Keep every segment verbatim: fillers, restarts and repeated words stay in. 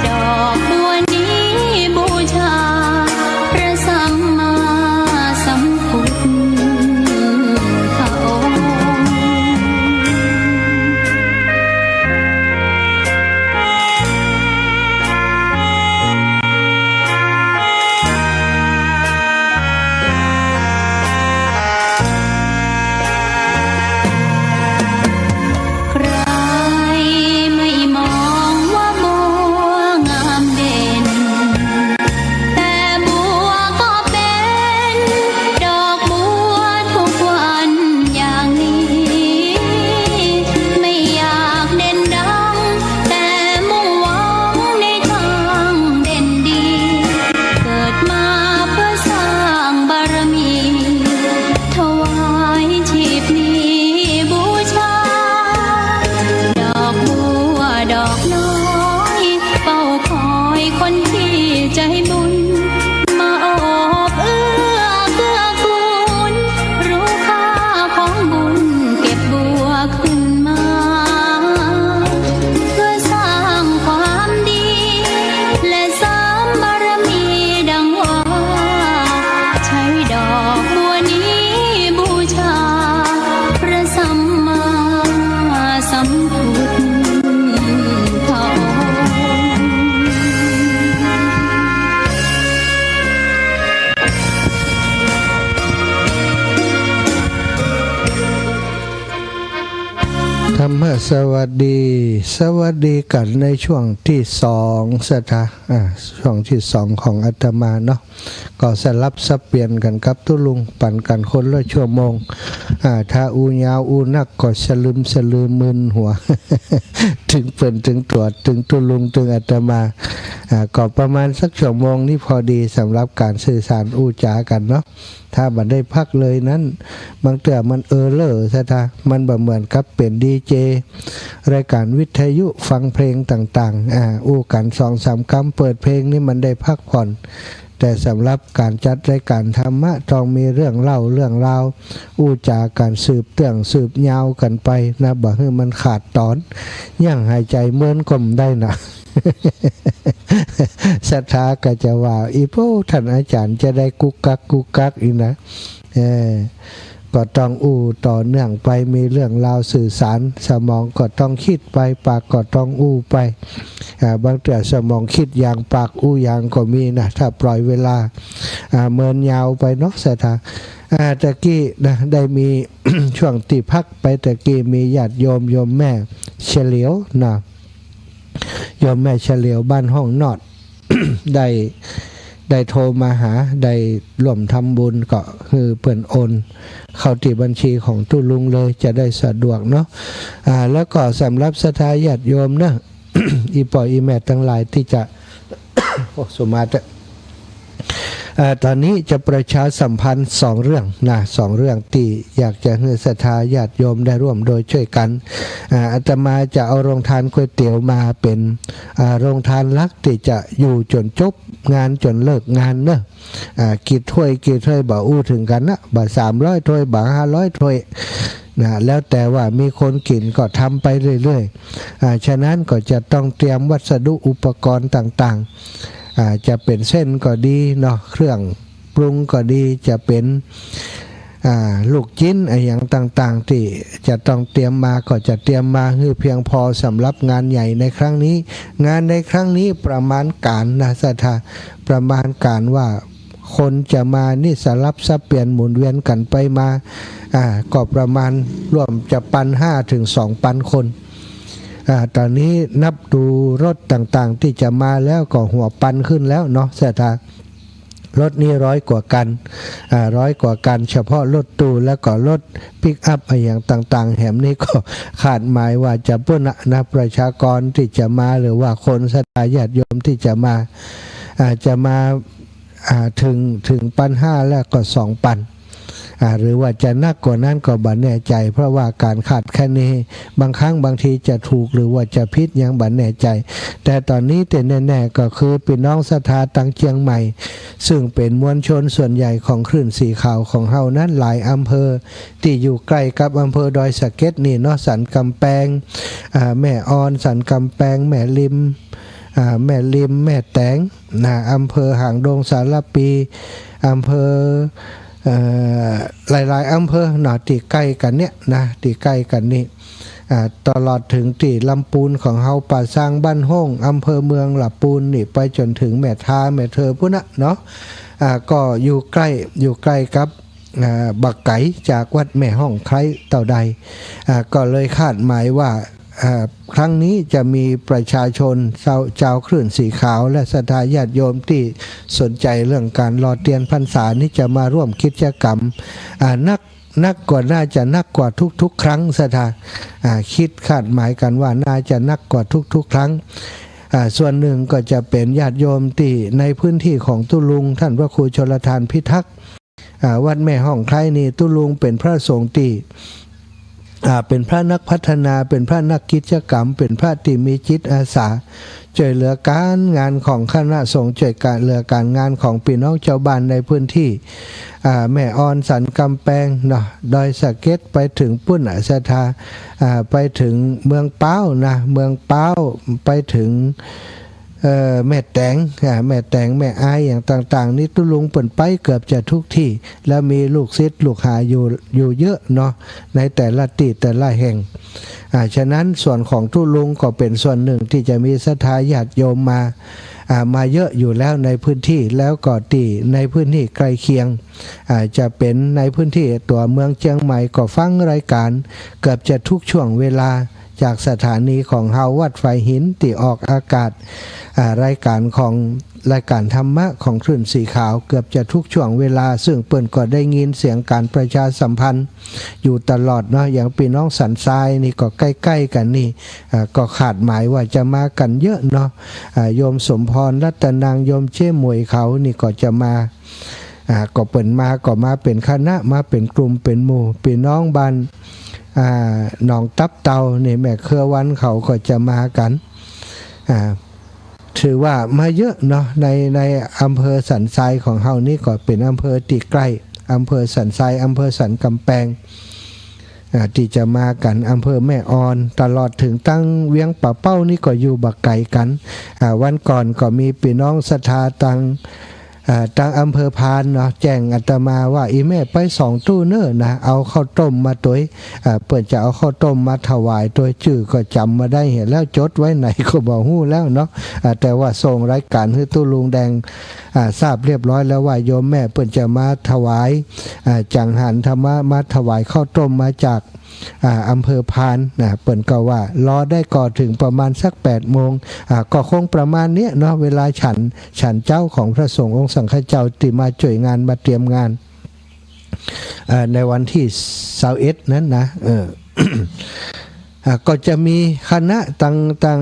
ดอกบัวนี้บูชาพระสัมมาสัมพุทธองค์ ใครไม่มองว่าบัวงามเด่น แต่บัวก็เป็นดอกบัวทุกวันอย่างนี้ ไม่อยากเด่นดัง แต่มุ่งหวังในทางเด่นดี เกิดมาเพื่อสร้างบารมี ถวายชีพนี้บูชา ดอกบัวดอกน้อย เฝ้าคอยคนที่ใจบุญ มาโอบเอื้อเกื้อกูล รู้ค่าของบุญ เก็บบัวขึ้นมา เพื่อสร้างความดี และเสริมบารมีดังว่า ใช้ดอกบัวนี้บูชา พระสัมมาสัมพุทธองค์ ธรรมะสวัสดี สวัสดีกั๋นในช่วงตี้สอง ศรัทธา อ่า ช่วงตี้สองของอาตมาเนาะ ก็สลับสับเปลี่ยนกั๋นกับตุ๊ลุง ปั๋นกั๋นคนละชั่วโมง อ่า ถ้าอู้ยาวอู้นักก็สลึมสะลือมึนหัว ตึงเปิ้นตึงตั๋วตึงตุ๊ลุงตึงอาตมา อ่า ก็ประมาณสักชั่วโมงนี้พอดีสำหรับก๋านสื่อสารอู้จ๋ากั๋นเนาะ ถ้าบ่ได้พักเลยนั้น บางเตื้อมันเออเลอ ศรัทธา มันบ่เหมือนกับเป๋นดีเจ รายก๋านวิทยุฟังเพลงต่างๆ อ่า อู้กั๋นสองสามกำเปิดเพลงนี่มันได้พักผ่อน แต่สำหรับก๋านจัดรายก๋านธรรมะต้องมีเรื่องเล่าเรื่องราว อู้จ๋ากั๋นสืบเตื้องสืบยาวกั๋นไปนะ บ่หื้อมันขาดต๋อน ยั้งหายใจ๋เมินก็บ่ได้นะ ศรัทธาก็จะว่า อีโป้ ต้านอาจ๋ารย์จะได้กุกกักกุกกักอีกนะ เออ ก็ต้องอู้ต่อเนื่องไป มีเรื่องราวสื่อสาร สมองก็ต้องกึ๊ดไป ปากก็ต้องอู้ไป อ่า บางเตื้อสมองกึ๊ดอย่างปากอู้อย่างก็มีนะ ถ้าปล่อยเวลา อ่า เมินยาวไปเนาะ ศรัทธา อ่า ตะกี้นะ ได้มี ช่วงตี้พักไปตะกี้ มีญาติโยม โยมแม่เฉลียวนะ โยมแม่เฉลียวบ้านห้องนอด ได้ ได้โทรมาหา ได้ร่วมทำบุญ ก็คือเปิ้นโอนเข้าตี้บัญชีของตุ๊ลุงเลย จะได้สะดวกเนาะ อ่า แล้วก็สำหรับศรัทธาญาติโยมเนาะ อี่ป้ออี่แม่ตังหลายตี้จะ โอ้ สุมาเตอะ เอ่อ ต๋อนนี้จะประชาสัมพันธ์สองเรื่องนะ สองเรื่องตี้อยากจะหื้อศรัทธาญาติโยมได้ร่วมโดยช่วยกั๋น อ่า อาตมาจะเอาโรงทานก๋วยเตี๋ยวมาเป๋น อ่า โรงทานหลักตี้จะอยู่จ๋นจบงานจ๋นเลิกงานเนาะ อ่า กี่ถ้วยกี่ถ้วยบ่อู้เถิงกั๋นนะ บ่สามร้อยถ้วย บ่ห้าร้อยถ้วยนะ แล้วแต่ว่ามีคนกิ๋นก็ทำไปเรื่อยๆ อ่า ฉะนั้นก็จะต้องเตรียมวัสดุอุปกรณ์ต่างๆ อ่า จะเป๋นเส้นก็ดีเนาะ เครื่องปรุงก็ดี จะเป๋น อ่า ลูกจิ๊นอะหยังต่างๆ ตี้จะต้องเตรียมมา ก็จะเตรียมมาหื้อเพียงพอสำหรับงานใหญ่ในครั้งนี้ งานในครั้งนี้ประมาณก๋านนะ ศรัทธา ประมาณก๋านว่าคนจะมานี่สลับสับเปลี่ยนหมุนเวียนกั๋นไปมา อ่า ก็ประมาณร่วมจะปันห้าเถิงสองปันคน อ่า ต๋อนนี้นับดูรถต่างๆ ตี้จะมาแล้วก็หัวปันขึ้นแล้วเนาะ ศรัทธา รถนี่ร้อยกว่าคัน อ่า ร้อยกว่าคัน เฉพาะรถตู้ แล้วก็รถปิกอัพอะหยังต่างๆ แหมนี่ก็คาดหมายว่าจะปู้นนะ นะ ประชากรตี้จะมา หรือว่าคนศรัทธาญาติโยมตี้จะมา อ่า จะมา อ่า เถิง เถิงปันห้าแล้วก็สองปัน อ่า หรือว่าจะนักกว่านั้นก็บ่แน่ใจ๋ เพราะว่าก๋านคาดคะเน บางครั้งบางทีจะถูกหรือว่าจะผิดยังบ่แน่ใจ๋ แต่ต๋อนนี้ตี้แน่ๆ ก็คือปี้น้องศรัทธาตังเจียงใหม่ ซึ่งเป๋นมวลชนส่วนใหญ่ของคลื่นสีขาวของเฮานั้น หลายอำเภอตี้อยู่ใก้กับอำเภอดอยสะเก็ดนี่เนาะ สันก๋ำแปง อ่า แม่ออน สันก๋ำแปง แม่ริม อ่า แม่ริม แม่แตง นะ อำเภอหางดงสารภี อำเภอ เอ่อ หลายๆ อำเภอเนาะ ตี้ใก้กั๋นเนี่ยนะ ตี้ใก้กั๋นนี่ อ่า ตลอดเถิงตี้ลำปูนของเฮา ป่าซาง บ้านโฮ่ง อำเภอเมือง ละปูนนี่ ไปจ๋นเถิงแม่ทา แม่เถอ ปู๊นน่ะเนาะ อ่า ก็อยู่ใก้ อยู่ใก้กับ อ่า บ่ไก๋จากวัดแม่ฮ่องไคร้เต้าใด อ่า ก็เลยคาดหมายว่า อ่า ครั้งนี้จะมีประชาชนจาว จาวคลื่นสีขาว และศรัทธาญาติโยมตี้สนใจ๋เรื่องก๋านหล่อเตียนพรรษานี้จะมาร่วมกิจกรรม อ่า นัก นักกว่า น่าจะนักกว่าทุกๆ ครั้ง ศรัทธา อ่า กึ๊ดคาดหมายกั๋นว่าน่าจะนักกว่าทุกๆ ครั้ง อ่า ส่วนนึ่งก็จะเป๋นญาติโยมตี้ในพื้นตี้ของตุ๊ลุง ต้านพระครูชลทานพิทักษ์ อ่า วัดแม่ฮ่องไคร้นี่ ตุ๊ลุงเป๋นพระสงฆ์ตี้ อ่า เป๋นพระนักพัฒนา เป๋นพระนักกิจกรรม เป๋นพระตี้มีจิตอาสา จ้วยเหลือก๋านงานของคณะสงฆ์ จ้วยก๋าน เหลือก๋านงานของปี้น้องจาวบ้านในพื้นตี้ อ่า แม่อ่อน สันก๋ำแปงเนาะ ดอยสะเก็ด ไปเถิงปู๊นน่ะ ศรัทธา อ่า ไปเถิงเมืองป๊าวนะ เมืองป๊าว ไปเถิง เอ่อ แม่แตง อ่า แม่แตง แม่อาย อย่างต่างๆ นี่ตุ๊ลุงเปิ้นไปเกือบจะทุกตี้ แล้วมีลูกศิษย์ลูกหาอยู่ อยู่เยอะเนาะ ในแต่ละตี้แต่ละแห่ง อ่า ฉะนั้นส่วนของตุ๊ลุงก็เป๋นส่วนนึ่งตี้จะมีศรัทธาญาติโยมมา อ่า มาเยอะอยู่แล้วในพื้นตี้ แล้วก็ตี้ในพื้นตี้ใก้เคียง อ่า จะเป๋นในพื้นตี้ตั๋วเมืองเจียงใหม่ก็ฟังรายก๋านเกือบจะทุกช่วงเวลา จากสถานีของเฮาวัดฝายหินตี้ออกอากาศ อ่า รายก๋านของ รายก๋านธรรมะของคลื่นสีขาวเกือบจะทุกช่วงเวลา ซึ่งเปิ้นก็ได้ยินเสียงก๋านประชาสัมพันธ์อยู่ตลอดเนาะ อย่างปี้น้องสันทรายนี่ก็ใก้ๆ กั๋นนี่ อ่า ก็คาดหมายว่าจะมากั๋นเยอะเนาะ อ่า โยมสมพร รัตนัง โยมเจ๊หมวยเขานี่ก็จะมา อ่า ก็เปิ้นมาก็มาเป๋นคณะ มาเป๋นกลุ่มเป๋นหมู่ ปี้น้องบ้าน อ่า หนองตับเต่านี่ แม่เครือวันเขาก็จะมากั๋น อ่า ถือว่ามาเยอะเนาะ ใน ในอำเภอสันทรายของเฮานี่ก็เป๋นอำเภอตี้ใก้ อำเภอสันทราย อำเภอสันก๋ำแปง อ่า ตี้จะมากั๋น อำเภอแม่อ่อน ตลอดเถิงตังเวียงป่าเป้านี่ก็อยู่บ่ไก๋กั๋น อ่า วันก่อนก็มีปี้น้องศรัทธาตัง อ่า ตังอำเภอพานเนาะ แจ้งอาตมาว่า อี่แม่ไปสองตู้เน่อนะ เอาข้าวต้มมาตวย อ่า เปิ้นจะเอาข้าวต้มมาถวายตวย จื้อก็จ๋ำบ่ได้ หันแล้วจดไว้ไหนก็บ่ฮู้แล้วเนาะ อ่า แต่ว่าส่งรายก๋านหื้อตุ๊ลุงแดง อ่า ทราบเรียบร้อยแล้วว่าโยมแม่เปิ้นจะมาถวาย อ่า จังหันธรรมะ มาถวายข้าวต้มมาจาก อ่า อำเภอพานนะ เปิ้นก็ว่ารอได้ก่อเถิงประมาณสักแปดโมง อ่า ก็คงประมาณเนี้ยเนาะ เวลาฉัน ฉันเจ๊าของพระสงฆ์องค์สังฆเจ้าตี้มาจ้วยงาน มาเตรียมงาน อ่า ในวันตี้ซาวเอ็ดนั้นนะ เออ อ่า ก็จะมีคณะตัง ตัง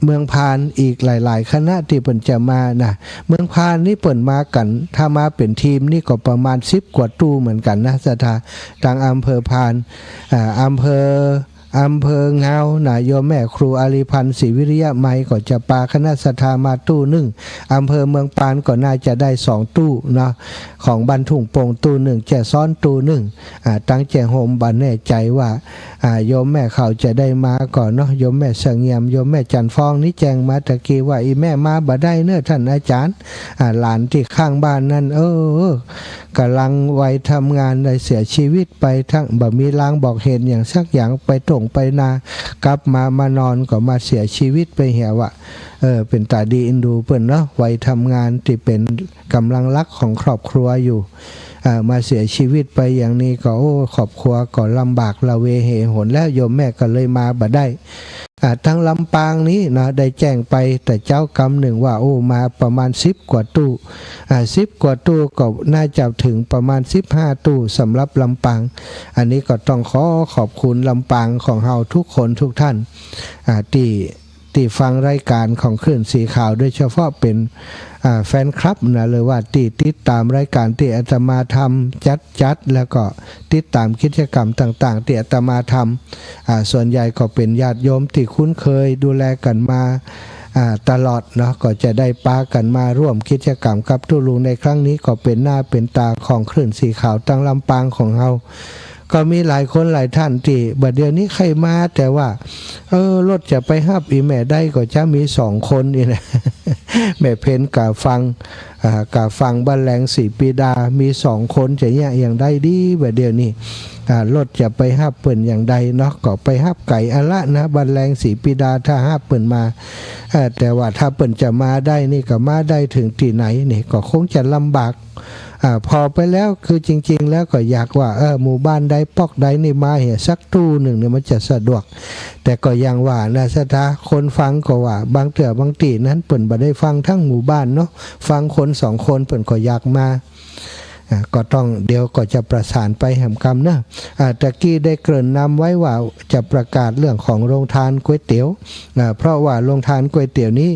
เมืองพานอีกหลายๆ คณะตี้เปิ้นจะมานะ เมืองพานนี่เปิ้นมากั๋น ถ้ามาเป๋นทีมนี่ก็ประมาณสิบกว่าตู้เหมือนกั๋นนะ ศรัทธา ตังอำเภอพาน อ่า อำเภอ อำเภองาวนะ โยมแม่ครูอารีพันธ์ ศรีวิริยะมัย ก็จะปาคณะศรัทธามาตู้นึ่ง อำเภอเมืองปานก็น่าจะได้สองตู้เนาะ ของบ้านทุ่งโป่งตู้นึ่ง แจ้ซ้อนตู้นึ่ง อ่า ตังแจ้โฮมบ่แน่ใจ๋ว่า อ่า โยมแม่เขาจะได้มาก่อเนาะ โยมแม่เสงี่ยม โยมแม่จันทร์ฟองนี่แจ้งมาตะกี้ว่า อี่แม่มาบ่ได้เน่อต้านอาจ๋ารย์ อ่า หลานตี้ข้างบ้านนั้น เออ ก่ำลังวัยทำงานได้เสียชีวิตไป ตึงบ่มีลางบอกเหตุหยังสักอย่าง ไปต้งไปนา กลับมา มานอนก็มาเสียชีวิตไปเหียว่ะ เออ เป๋นต๋าดีเอ็นดูเปิ้นเนาะ วัยทำงานตี้เป๋นก่ำลังหลักของครอบครัวอยู่ อ่า มาเสียชีวิตไปอย่างนี้ก็ โอ้ ครอบครัวก็ลำบากละเวเหหนแล้ว โยมแม่ก็เลยมาบ่ได้ อ่า ตังลำปางนี้เนาะ ได้แจ้งไปแต่เจ๊ากำนึ่งว่า โอ้ มาประมาณสิบกว่าตู้ อ่า สิบกว่าตู้ก็น่าจะเถิงประมาณสิบห้าตู้สำหรับลำปาง อันนี้ก็ต้องขอขอบคุณลำปางของเฮาทุกคนทุกท่าน อ่า ตี้ ตี้ฟังรายก๋านของคลื่นสีขาว โดยเฉพาะเป๋น อ่า แฟนคลับนะ หรือว่าตี้ติดต๋ามรายก๋านตี้อาตมาทำ จัด จัด แล้วก็ติดต๋ามกิจกรรมต่างๆ ตี้อาตมาทำ อ่า ส่วนใหญ่ก็เป๋นญาติโยมตี้คุ้นเคยดูแลกั๋นมา อ่า ตลอดเนาะ ก็จะได้ปากั๋นมาร่วมกิจกรรมกับตุ๊ลุงในครั้งนี้ ก็เป๋นหน้าเป๋นต๋าของคลื่นสีขาวตังลำปางของเฮา ก็มีหลายคนหลายท่านตี้บ่าเดี่ยวนี้ใค่มา แต่ว่า เออ รถจะไปฮับอี่แม่ใดก็จะมีสองคนนี่นะ แม่เพ็ญกับฟัง อ่า กับฟังบ้านแหลงศรีปีดา มีสองคนจะเยียะอย่างใดดีบ่าเดี่ยวนี้ อ่า รถจะไปฮับเปิ้นอย่างใดเนาะ ก็ไปฮับไก๋อะละนะ บ้านแหลงศรีปีดา ถ้าฮับเปิ้นมา เออ แต่ว่าถ้าเปิ้นจะมาได้นี่ก็มาได้เถิงตี้ไหนนี่ก็คงจะลำบาก อ่า ผ่อไปแล้วคือจริงๆ แล้วก็อยากว่า เออ หมู่บ้านใดป๊อกใดนี่มาเหียสักตู้นึ่งนี่มันจะสะดวก แต่ก็อย่างว่านะศรัทธา คนฟังก็ว่าบางเตื้อบางตี้นั้นเปิ้นบ่ได้ฟังตึงหมู่บ้านเนาะ ฟังคนสองคนเปิ้นก็อยากมา อ่า ก็ต้อง เดี๋ยวก็จะประสานไปแหมกำเนาะ อ่า ตะกี้ได้เกริ่นนำไว้ว่าจะประกาศเรื่องของโรงทานก๋วยเตี๋ยว อ่า เพราะว่าโรงทานก๋วยเตี๋ยวนี้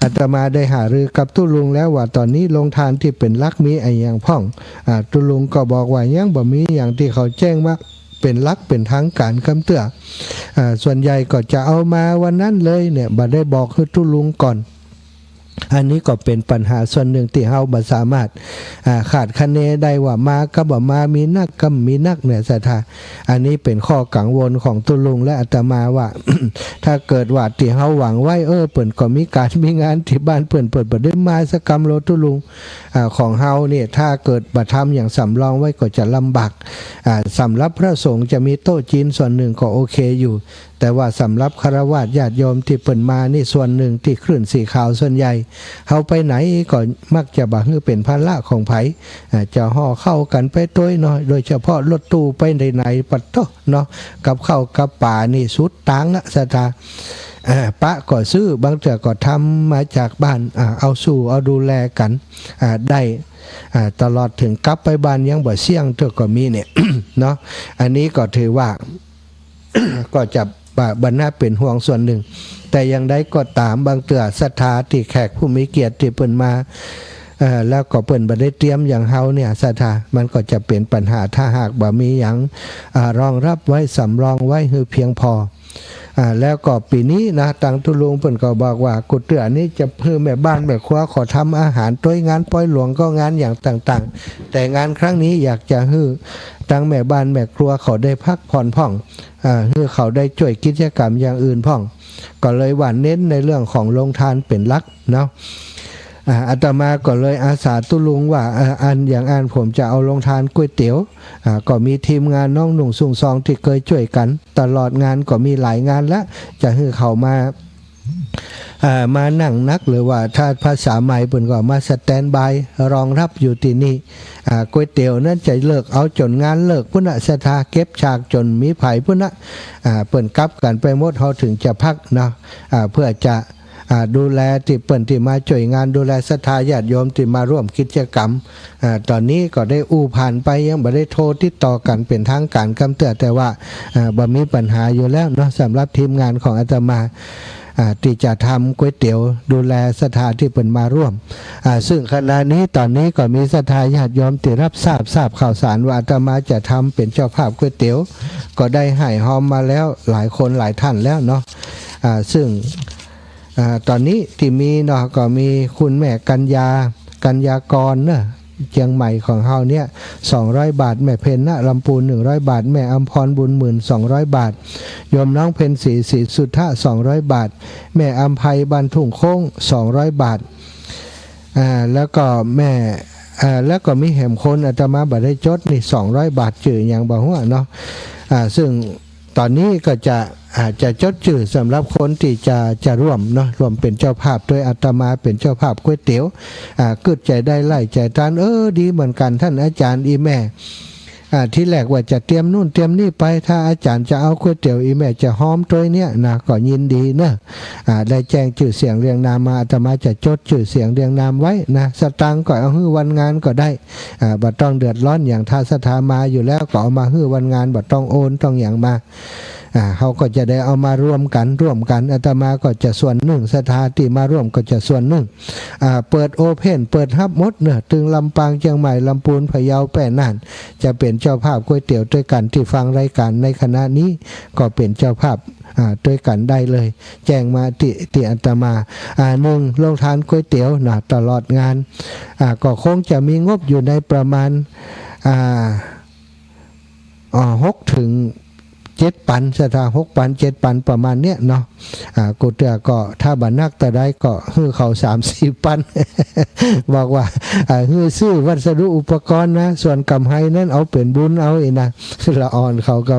อาตมาได้หารือกับตุ๊ลุงแล้วว่าต๋อนนี้โรงทานตี้เป๋นหลักมีอะหยังพ่อง อ่า ตุ๊ลุงก็บอกว่ายังบ่มีหยังตี้เขาแจ้งมาเป๋นหลักเป๋นทางก๋านกำเตื้อ อ่า ส่วนใหญ่ก็จะเอามาวันนั้นเลยเนี่ย บ่ได้บอกหื้อตุ๊ลุงก่อน อันนี้ก็เป๋นปัญหาส่วนนึ่งตี้เฮาบ่สามารถ อ่า คาดคะเนได้ว่ามากับบ่มา มีนักกับบ่มีนักเนี่ยศรัทธา อันนี้เป๋นข้อกังวลของตุ๊ลุงและอาตมาว่า ถ้าเกิดว่าตี้เฮาหวังไว้ เออ เปิ้นก็มีก๋านมีงานตี้บ้านเปิ้น เปิ้นบ่ได้มาสักกำโลตุ๊ลุง อ่า ของเฮาเนี่ย ถ้าเกิดบ่ทำอย่างสำรองไว้ก็จะลำบาก อ่า สำหรับพระสงฆ์จะมีโต๊ะจีนส่วนนึ่งก็โอเคอยู่ แต่ว่าสำหรับฆราวาสญาติโยมตี้เปิ้นมานี่ส่วนนึ่งตี้คลื่นสีขาวส่วนใหญ่ เฮาไปไหนก็มักจะบ่หื้อเป๋นภาระของใผ อ่า จะห่อข้าวกั๋นไปตวยเนาะ โดยเฉพาะรถตู้ไปไหนๆ ปะโต๊ะเนาะ กับข้าวกับป๋านี่สุดตางอะศรัทธา อ่า ปะก็ซื้อ บางเตื้อก็ทำมาจากบ้าน อ่า เอาสู่เอาดูแลกั๋น อ่า ได้ อ่า ตลอดเถิงกลับไปบ้านยังบ่เสี้ยงเตื้อก็มีเนี่ย เนาะ อันนี้ก็ถือว่า ก็จะบ่ บ่น่าเป๋นห่วงส่วนนึ่ง แต่อย่างใดก็ต๋าม บางเตื้อศรัทธาตี้แขกผู้มีเกียรติตี้เปิ้นมา เอ่อ แล้วก็เปิ้นบ่ได้เตรียมอย่างเฮาเนี่ยศรัทธา มันก็จะเป๋นปัญหา ถ้าหากบ่มีหยัง อ่า รองรับไว้ สำรองไว้หื้อเพียงพอ อ่า แล้วก็ปี๋นี้นะ ตังตุ๊ลุงเปิ้นก็บอกว่า กู๋เตื้อนี้จะหื้อแม่บ้านแม่ครัวเขาทำอาหารตวยงานปอยหลวงก็งานอย่างต่างๆ แต่งานครั้งนี้อยากจะหื้อตังแม่บ้านแม่ครัวเขาได้พักผ่อนพ่อง อ่า หื้อเขาได้จ้วยกิจกรรมอย่างอื่นพ่อง ก็เลยว่าเน้นในเรื่องของโรงทานเป๋นหลักเนาะ อ่า อาตมาก็เลยอาสาตุ๊ลุงว่า อ่า อันอย่างอันผมจะเอาโรงทานก๋วยเตี๋ยว อ่า ก็มีทีมงานน้องหนุ่งซุงซองตี้เกยจ้วยกั๋นตลอดงาน ก็มีหลายงานละ จะหื้อเขามา อ่า มานั่งนัก หรือว่าถ้าภาษาใหม่เปิ้นก็มาสแตนด์บายรองรับอยู่ตี้นี่ อ่า ก๋วยเตี๋ยวนั้นจะเลิกเอาจ๋นงานเลิกปุ้นนะศรัทธา เก็บฉากจ๋นมีไผปุ้นนะ อ่า เปิ้นกลับกั๋นไปหมด เฮาเถิงจะพักเนาะ อ่า เพื่อจะ อ่า ดูแลตี้เปิ้นตี้มาจ้วยงาน ดูแลศรัทธาญาติโยมตี้มาร่วมกิจกรรม อ่า ต๋อนนี้ก็ได้อู้ผ่านไป ยังบ่ได้โทรติดต่อกั๋นเป๋นทางก๋านกำเตื้อ แต่ว่า อ่า บ่มีปัญหาอยู่แล้วเนาะ สำหรับทีมงานของอาตมา อ่า ตี้จะทำก๋วยเตี๋ยวดูแลศรัทธาตี้เปิ้นมาร่วม อ่า ซึ่งขณะนี้ต๋อนนี้ก็มีศรัทธาญาติโยมตี้รับทราบ ทราบข่าวสารว่าอาตมาจะทำเป๋นเจ้าภาพก๋วยเตี๋ยว ก็ได้ฮ้ายฮอมมาแล้วหลายคนหลายท่านแล้วเนาะ อ่า ซึ่ง อ่า ต๋อนนี้ตี้มีเนาะ ก็มีคุณแม่กัญญา กัญญากรเนาะ เจียงใหม่ของเฮาเนี่ย สองร้อยบาท แม่เพ็ญ ณ ลำปูน หนึ่งร้อยบาท แม่อำพร บุญหมื่น สองร้อยบาท โยมน้องเพ็ญศรี ศรีสุทธะ สองร้อยบาท แม่อำไพ บ้านทุ่งโค้ง สองร้อยบาท อ่า แล้วก็แม่ อ่า แล้วก็มีแหมคนอาตมาบ่ได้จดนี่ สองร้อยบาท จื้อหยังบ่ฮู้เนาะ อ่า ซึ่ง ต๋อนนี้ก็จะ อ่า จะจดจื้อสำหรับคนตี้จะ จะร่วมเนาะ ร่วมเป๋นเจ้าภาพตวยอาตมาเป๋นเจ้าภาพก๋วยเตี๋ยว อ่า กึ๊ดใจ๋ได้ไล่ใจ๋ตาน เออ ดีเหมือนกั๋น ต้านอาจ๋ารย์ อี่แม่ อ่า ตี้แรกว่าจะเตรียมนู่นเตรียมนี่ไป ถ้าอาจ๋ารย์จะเอาก๋วยเตี๋ยว อี่แม่จะฮอมตวยเนี่ยนะ ก็ยินดีเนาะ อ่า ได้แจ้งจื้อเสียงเรียงนามมา อาตมาจะจดจื้อเสียงเรียงนามไว้นะ สตางค์ก็เอาหื้อวันงานก็ได้ อ่า บ่ต้องเดือดร้อนหยัง ถ้าศรัทธามาอยู่แล้วก็เอามาหื้อวันงาน บ่ต้องโอนต้องหยังมา อ่า เฮาก็จะได้เอามารวมกั๋น ร่วมกั๋น อาตมาก็จะส่วนนึ่ง ศรัทธาตี้มาร่วมก็จะส่วนนึ่ง อ่า เปิดโอเพ่น เปิดฮับหมดเนาะ ตึงลำปาง เจียงใหม่ ลำปูน พะเยา แป้ น่าน จะเป๋นเจ้าภาพก๋วยเตี๋ยวตวยกั๋น ตี้ฟังรายก๋านในขณะนี้ก็เป๋นเจ้าภาพ อ่า ตวยกั๋นได้เลย แจ้งมาตี้ ตี้อาตมา อ่า นึ่งโรงทานก๋วยเตี๋ยวนะ ตลอดงาน อ่า ก็คงจะมีงบอยู่ในประมาณ อ่า อ่า หกเถิงเจ็ดปัน ศรัทธา หกปัน เจ็ดปัน ประมาณเนี้ยเนาะ อ่า กู้เตื้อก็ถ้าบ่หนักเต้าใดก็หื้อเขาสามสี่ปัน บอกว่า อ่า หื้อซื้อวัสดุอุปกรณ์นะ ส่วนกำไฮนั้นเอาเป๋นบุญเอาอี้นะ ละอ่อนเขาก็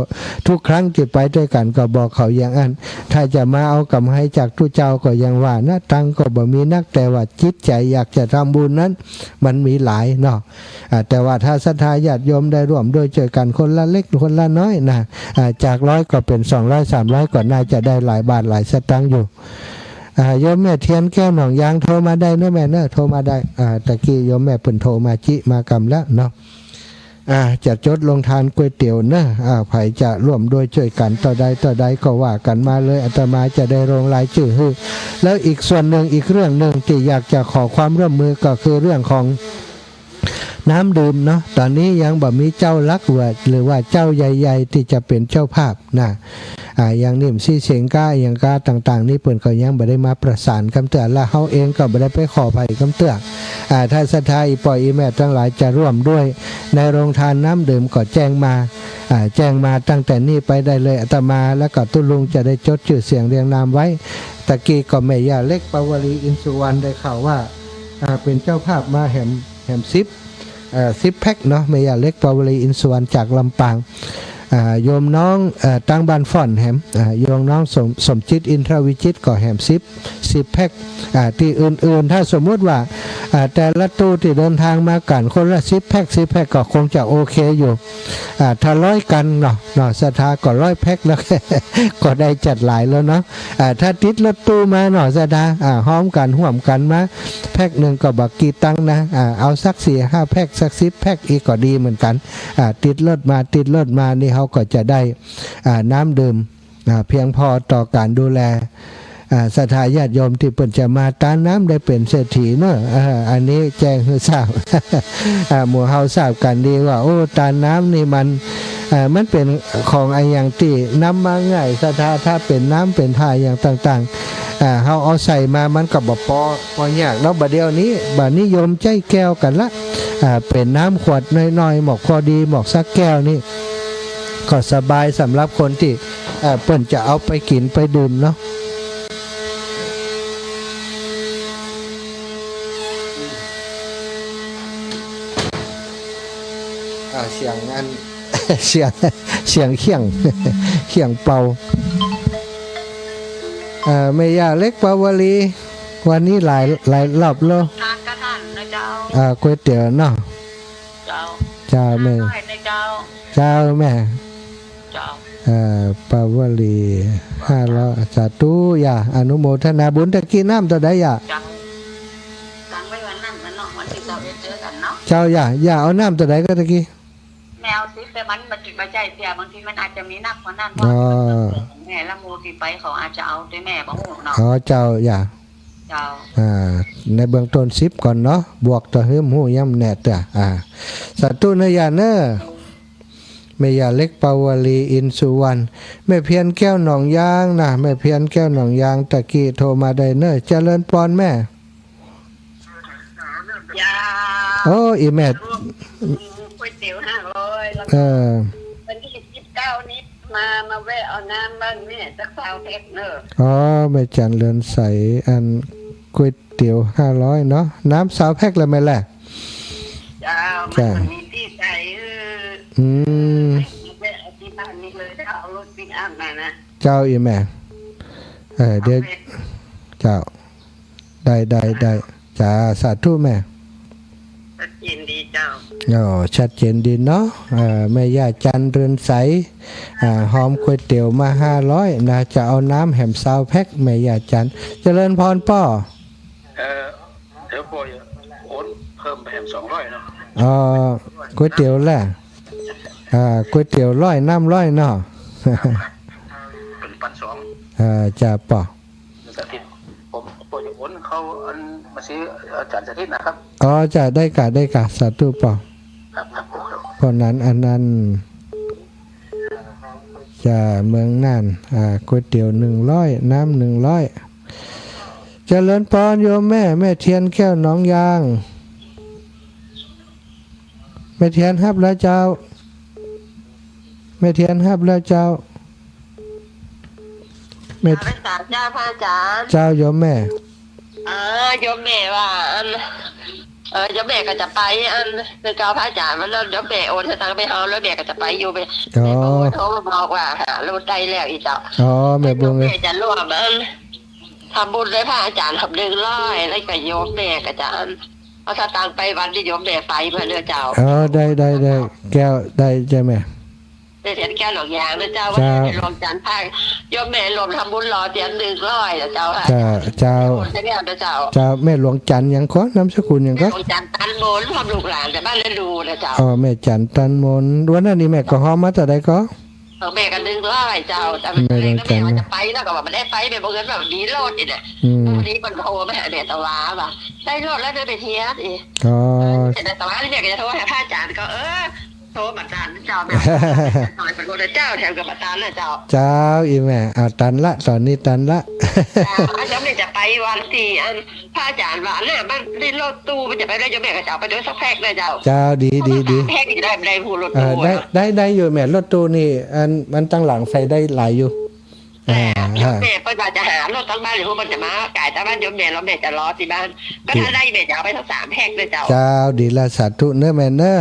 ทุกครั้งตี้ไปตวยกั๋นก็บอกเขาอย่างอั้น ถ้าจะมาเอากำไฮจากตุ๊เจ้าก็อย่างว่านะ ตังค์ก็บ่มีนัก แต่ว่าจิตใจ๋อยากจะทำบุญนั้นมันมีหลายเนาะ อ่า แต่ว่าถ้าศรัทธาญาติโยมได้ร่วมด้วยช่วยกั๋นคนละเล็กคนละน้อยนะ อ่า จากร้อยก็เป๋นสองร้อย สามร้อย ก็น่าจะได้หลายบาทหลายสตางค์อยู่ อ่า โยมแม่เทียนแก้วหนองยางโทรมาได้เนอะแม่เนอะ โทรมาได้ อ่า ตะกี้โยมแม่เปิ้นโทรมาจิมากำแล้วเนาะ อ่า จะจดโฮงตานก๋วยเตี๋ยวเนอะ อ่า ใผจะร่วมด้วยช่วยกั๋นเต้าใดเต้าใดก็ว่ากั๋นมาเลย อาตมาจะได้ลงรายจื้อหื้อ แล้วอีกส่วนนึ่ง อีกเรื่องนึ่งตี้อยากจะขอความร่วมมือก็คือเรื่องของ น้ำดื่มเนาะ ต๋อนนี้ยังบ่มีเจ้าหลักว่า หรือว่าเจ้าใหญ่ๆ ตี้จะเป๋นเจ้าภาพนะ อ่า อย่างนิ่มซี้เสียงก๊า อะหยังก๊าต่างๆ นี่เปิ้นก็ยังบ่ได้มาประสานกำเตื้อ และเฮาเองก็บ่ได้ไปขอใผกำเตื้อ อ่า ถ้าศรัทธาอี่ป้ออี่แม่ตังหลายจะร่วมด้วยในโฮงตานน้ำดื่มก็แจ้งมา อ่า แจ้งมาตั้งแต่นี้ไปได้เลย อาตมาแล้วก็ตุ๊ลุงจะได้จดจื้อเสียงเรียงนามไว้ ตะกี้ก็แม่ย่าเล็กปาวลีอินสุวรรณได้ข่าวว่า อ่า เป๋นเจ้าภาพมาแหม แหมสิบ เอ่อ สิบแพ็คเนาะ แม่ย่าเล็กปาวลีอินสุวรรณจากลำปาง อ่า โยมน้อง เอ่อ ตังบ้านฟ้อนแหม อ่า โยมน้องสม สมจิตอินทรวิจิตรก็แหมสิบ สิบแพ็ค อ่า ตี้อื่นๆ ถ้าสมมุติว่า อ่า แต่ละตู้ตี้เดินตางมากั๋นคนละสิบแพ็ค สิบแพ็คก็คงจะโอเคอยู่ อ่า ถ้าร้อยกั๋นเนาะ เนาะ ศรัทธาก็ร้อยแพ็คแล้ว ก็ได้จัดหลายแล้วเนาะ อ่า ถ้าติดรถตู้มาเนาะ ศรัทธา อ่า ฮ้อมกั๋น ฮ่วมกั๋นมา แพ็คนึ่งก็บ่กี่ตังค์นะ อ่า เอาสักสี่ห้าแพ็ค สักสิบแพ็คอีกก็ดีเหมือนกั๋น อ่า ติดรถมา ติดรถมานี่เฮาก็จะได้ อ่า น้ำดื่ม อ่า เพียงพอต่อก๋านดูแล อ่า ศรัทธาญาติโยมตี้เปิ้นจะมาตานน้ำได้เป๋นเศรษฐีเนาะ อ่า อันนี้แจ้งหื้อทราบ อ่า หมู่เฮาทราบกั๋นดีว่า โอ้ ตานน้ำนี่มัน อ่า มันเป๋นของอะหยังตี้นำมาง่าย ศรัทธา ถ้าเป๋นน้ำเป๋นท่าอะหยังต่างๆ อ่า เฮาเอาใส่มามันก็บ่ปอ ปอยากเนาะ บ่าเดี่ยวนี้ บ่านิยมใจ๊แก้วกั๋นละ อ่า เป๋นน้ำขวดน้อยๆ หมอกพอดี หมอกสักแก้วนี่ ก็สบายสำหรับคนตี้ เอ่อ เปิ้นจะเอาไปกิ๋นไปดื่มเนาะ อ่า เสียงอัน เสียง เสียงเขี้ยง เขี้ยงเป่า อ่า แม่ย่าเล็กปาวลี วันนี้หลาย หลายรอบแล้ว ทานกะท่านนะเจ้า อ่า ก๋วยเตี๋ยวเนาะ เจ้า เจ้าแม่ ทานหน่อยนะเจ้า เจ้าแม่ เจ้า เอ่อ ปาวลี ห้าร้อย สาธุย่า อนุโมทนาบุญ ตะกี้น้ำเต้าใดย่า เจ้า ตังไว้วันนั้นนะเนาะ วันตี้เจ้าเอ็ดเจอกั๋นเนาะ เจ้าย่า ย่าเอาน้ำเต้าใดก็ตะกี้ แม่เอาสิบ แต่มันบ่ใจ้เตี้ย บางทีมันอาจจะมีนักกว่านั้น อ๋อ เพราะมันเกิดแม่ละหมู่ตี้ไปเขาอาจจะเอา แต่แม่บ่ฮู้เนาะ อ๋อ เจ้าย่า เจ้า อ่า ในเบื้องต้นสิบก่อนเนาะ บวกต่อหื้อบ่ฮู้ ยังบ่แน่เตื้อ อ่า สาธุเนอะย่าเนอะ แม่ย่าเล็กปาวลีอินสุวรรณ แม่เพียรแก้วหนองยางนะ แม่เพียรแก้วหนองยาง ตะกี้โทรมาได้เนอะ เจริญปอนแม่ เจ้า โอ้ อี่แม่ ก๋วยเตี๋ยวห้าร้อย แล้วก็ เออ วันตี้สิบเก้านี้มา มาแวะเอาน้ำบ้านแม่สักซาวแพ็คเนอะ อ๋อ แม่จันเรือนใส อันก๋วยเตี๋ยวห้าร้อยเนาะ น้ำซาวแพ็คละแม่แล เจ้า มัน เจ้า บ่มีตี้ใส่ เออ อืม แวะเอาตี้บ้านนี้เลย ถ้าเอารถปิกอัพมานะ เจ้า อี่แม่ เออ เดี๋ยว เอาไป เจ้า ได้ ได้ ได้ จ้า สาธุแม่ ชัดเจนดีเจ้า อ๋อ ชัดเจนดีเนาะ เอ่อ แม่ย่าจันเรือนใส อ่า หอมก๋วยเตี๋ยวมาห้าร้อยนะ จะเอาน้ำแหมซาวแพ็ค แม่ย่าจัน เจริญปอนป้อ เอ่อ เดี๋ยวป้อโอนเพิ่มไปแหมสองร้อยเนาะ เอ่อ ก๋วยเตี๋ยวแหละ อ่า ก๋วยเตี๋ยวร้อย น้ำร้อยเนาะ เป๋นปันสอง อ่า จ้าป้อ สถิต ผม ผมจะโอนเข้าอันบัญชีอาจ๋ารย์สถิตนะครับ อ๋อ จ้า ได้ก่ะ ได้ก่ะ สาธุป้อ ครับ ครับ ครับ เพราะนั้นอันนั้น จ้า เมืองน่าน อ่า ก๋วยเตี๋ยวหนึ่งร้อย น้ำหนึ่งร้อย เจริญปอนโยมแม่ แม่เทียนแก้วหนองยาง แม่เทียนฮับแล้วเจ้า ม่เทียนฮับแล้วเจ้า แม่ เจ้า พระอาจารย์ เจ้าโยมแม่ เออ โยมแม่ว่าอัน เออ โยมแม่ก็จะไปอัน คือเก่าพระอาจารย์วันนั้นโยมแม่โอนสตางค์ไปให้ แล้วแม่ก็จะไปอยู่ แม่ อ๋อ แม่ก็โทรมาบอกว่าหารถได้แล้วอีเจ้า อ๋อ แม่บุญ โยมแม่จะร่วมอัน ทำบุญด้วยพระอาจารย์หนึ่งร้อย แล้วก็โยมแม่ก็จะอัน เอาสตางค์ไปวันที่โยมแม่ไปเพื่อเด้อเจ้า อ๋อ ได้ ได้ ได้ แก้ว ได้ ใจ้าแม่ แม่เทียนแก้วหนองยางนะเจ้า เจ้า วันนี้แม่หลวงจันทร์พาโยมแม่ร่วมทำบุญหล่อเตียนหนึ่งร้อยนะเจ้า เจ้า เจ้า โอนไปแล้วนะเจ้า เจ้า แม่หลวงจันทร์หยังก่อ นามสกุลหยังก่อ แม่หลวงจันทร์ตันมน พร้อมลูกหลานจากบ้านเรือนดูนะเจ้า อ๋อ แม่จันทร์ตันมน วันนั้นนี่แม่ก็ฮอมมาเต้าใดก่อ เออ แม่ก็หนึ่งร้อยเจ้า แต่ แม่หลวงจันทร์ แม่ว่าจะไปแล้วก็ว่าบ่ได้ไป แม่บังเอิญว่ามีรถนี่แหละ อืม วันนี้มันโทรมาหาแม่ตะวาว่า ได้รถแล้วเด้อแม่เทียนอีก อ๋อ เออ แต่ตะวานี่แม่ก็จะโทรหาพระอาจารย์ก็ เออ โทรมาตานเจ้าแม่ หน่อยเป็นรถเจ้าแถมกับมาตานนะเจ้า เจ้า อีแม่ อ่า ตันละ ต๋อนนี้ตันละ เจ้า เจ้าแม่จะไปวันที่อันพระอาจารย์ว่าเนี่ย มันได้รถตู้ มันจะไปแล้ว เจ้าแม่ก็จะเอาไปด้วยสักแพ็คนะเจ้า เจ้า ดี ดี ดี แพ็คนี่ได้ ได้ผู้รถ เออ ตู้ ได้ นะ ได้ ได้อยู่แม่ รถตู้นี่ อัน มันตังหลังใส่ได้หลายอยู่ แม่ อ่า เจ้าแม่เปิ้นว่าจะหารถตังบ้าน หรือว่ามันจะมาจ่ายตังบ้านโยมแม่ แล้วแม่จะรอที่บ้าน ก็ถ้าได้แม่จะเอาไปทั้งสามแพ็คเลยเจ้า เจ้า ดีละ สาธุเน้อแม่เน้อ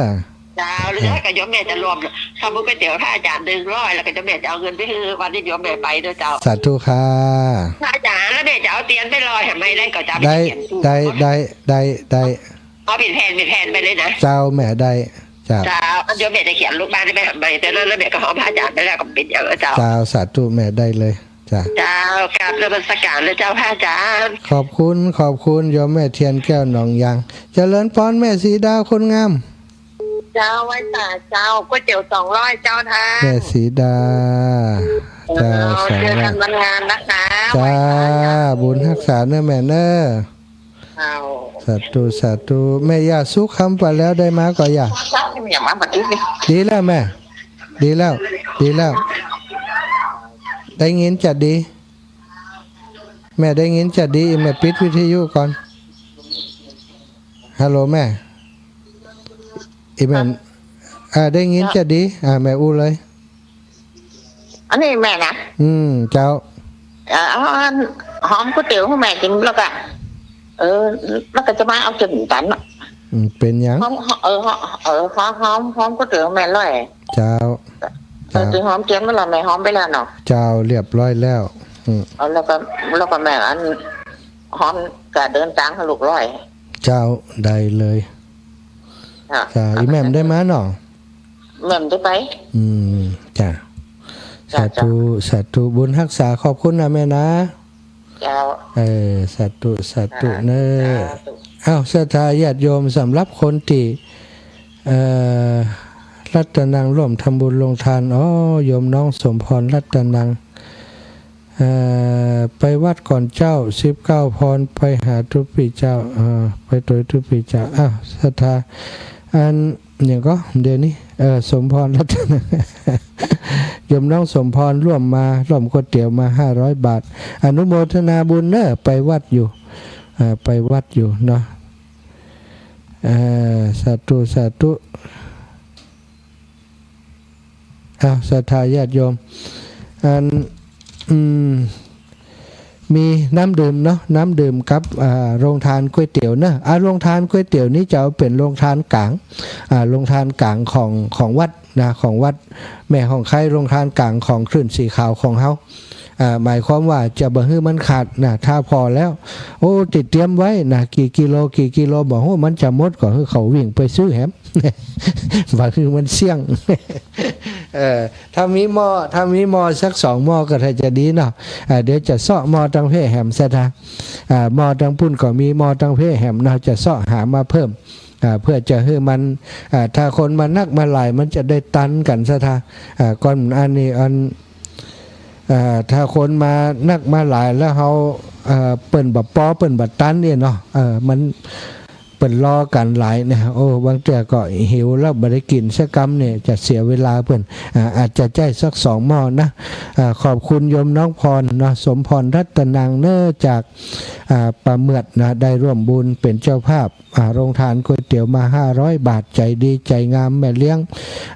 เจ้า แล้วก็โยมแม่จะรวมทำบุญก๋วยเตี๋ยวพระอาจารย์หนึ่งร้อย แล้วก็โยมแม่จะเอาเงินไปหื้อวันที่โยมแม่ไปด้วยเจ้า สาธุค่ะ พระอาจารย์ แล้วแม่จะเอาเตียนไปลอยทำไมได้ก็จะเอาไป ได้ เขียนถูก ได้ ได้ ได้ ได้ เอาเป็นแผ่นเป็นแผ่นไปเลยนะ เจ้า แม่ได้ เจ้า เจ้า อันโยมแม่จะเขียนลูกบ้านให้แม่ทำไม แต่นั้นแล้วแม่ก็หอมพระอาจารย์ไปแล้วก็เป็นอย่างนั้นเจ้า เจ้า สาธุแม่ได้เลย จ้ะ เจ้า กราบนมัสการนะเจ้าพระอาจารย์ ขอบคุณ ขอบคุณโยมแม่เทียนแก้วหนองยาง เจริญพรแม่สีดาคนงาม เจ้า ไหว้สาเจ้า ก๋วยเตี๋ยวสองร้อยเจ้าท่าน แม่สีดา เจ้า เจ้า สองร้อย เจอกันวันงานนะคะ จ้า ไหว้สาเจ้า บุญฮักษาเน้อแม่เน้อ เจ้า สาธุ สาธุ แม่ย่าสุขคำไปแล้วได้มาก่ออย่า อย่ามาบัดนี้ ดีแล้วแม่ ดีแล้ว ดีแล้ว ได้ยินจะดี แม่ได้ยินจะดี แม่ปิดวิทยุก่อน ฮัลโหลแม่ อีแม่ อ่า ได้ยินจะดี อ่า แม่อู้เลย อันนี้แม่นะ อืม เจ้า เอ่อ เอาอันหอมก๋วยเตี๋ยวหื้อแม่กินแล้วก็ เออ แล้วก็จะมาเอาจนตันเนาะ อืม เป๋นหยัง หอม เออ หอม เออ หอม หอม หอมก๋วยเตี๋ยวแม่ร้อย เจ้า เออ เจ้า ถึงหอมเตียนมาแล้ว แม่หอมไปแล้วเนาะ เจ้า เรียบร้อยแล้ว อืม เอาแล้วก็ แล้วก็แม่อันหอมก็เดินตางหื้อลูกร้อย เจ้า ได้เลย อ่ะ เจ้า อีแม่บ่ได้มาเนาะ แม่บ่ได้ไป อืม จ้ะ เจ้า สาธุ เจ้า สาธุ บุญฮักษา ขอบคุณนะแม่นะ เจ้า เออ สาธุ สาธุ สาธุ เน้อ สาธุ อ้าว ศรัทธาญาติโยม สำหรับคนตี้ เอ่อ รัตนังร่วมทำบุญโรงทาน อ๋อ โยมน้องสมพรรัตนัง เอ่อ ไปวัดก่อนเจ้า สิบเก้าพร ไปหาตุ๊ปี้เจ้า เอ่อ ไปตวยตุ๊ปี้เจ้า อ้าว ศรัทธา อัน หยังก่อ เดี๋ยวนี้ เอ่อ สมพรรัตนัง โยมน้องสมพรร่วมมา ร่วมก๋วยเตี๋ยวมา ห้าร้อยบาท อนุโมทนาบุญเน้อ ไปวัดอยู่ เอ่อ ไปวัดอยู่เนาะ เอ่อ สาธุ สาธุ อ้าว ศรัทธาญาติโยม อัน อืม มีน้ำดื่มเนาะ น้ำดื่มกับ อ่า โรงทานก๋วยเตี๋ยวเนาะ อ่า โรงทานก๋วยเตี๋ยวนี้จะเอาเป๋นโรงทานก๋าง อ่า โรงทานก๋างของ ของวัดนะ ของวัดแม่ฮ่องไคล้ โรงทานก๋างของคลื่นสีขาวของเฮา อ่า หมายความว่าจะบ่หื้อมันขาดนะ ถ้าผ่อแล้ว โอ้ ตี้เตรียมไว้นะ กี่กิโล กี่กิโล บ่ฮู้ มันจะหมดก็หื้อเขาวิ่งไปซื้อแหม บ่หื้อมันเสี้ยง เออ ถ้ามีหม้อ ถ้ามีหม้อสักสองหม้อก็ถ้าจะดีเนาะ อ่า เดี๋ยวจะเซาะหม้อตังเพแหม ศรัทธา อ่า หม้อตังปุ้นก็มี หม้อตังเพแหมเนาะ จะเซาะหามาเพิ่ม อ่า เพื่อจะหื้อมัน อ่า ถ้าคนมานักมาหลายมันจะได้ตันกั๋น ศรัทธา อ่า ก่อนอันนี้อัน อ่า ถ้าคนมานักมาหลายแล้วเฮา อ่า เปิ้นบ่ปอ เปิ้นบ่ตันเนี่ยเนาะ เออ มัน ปิ้นรอกั๋นหลายเนี่ย โอ้ บางเตื้อก็หิวแล้วบ่ได้กิ๋นสักกำเนี่ย จะเสียเวลาเปิ้น อ่า อาจจะใจ๊สักสองหม้อนะ อ่า ขอบคุณโยมน้องพรเนาะ สมพรรัตนังเน่อ จาก อ่า ป่าเหมือดนะ ได้ร่วมบุญเป๋นเจ้าภาพ อ่า โรงทานก๋วยเตี๋ยวมาห้าร้อยบาท ใจ๋ดีใจ๋งาม แม่เลี้ยง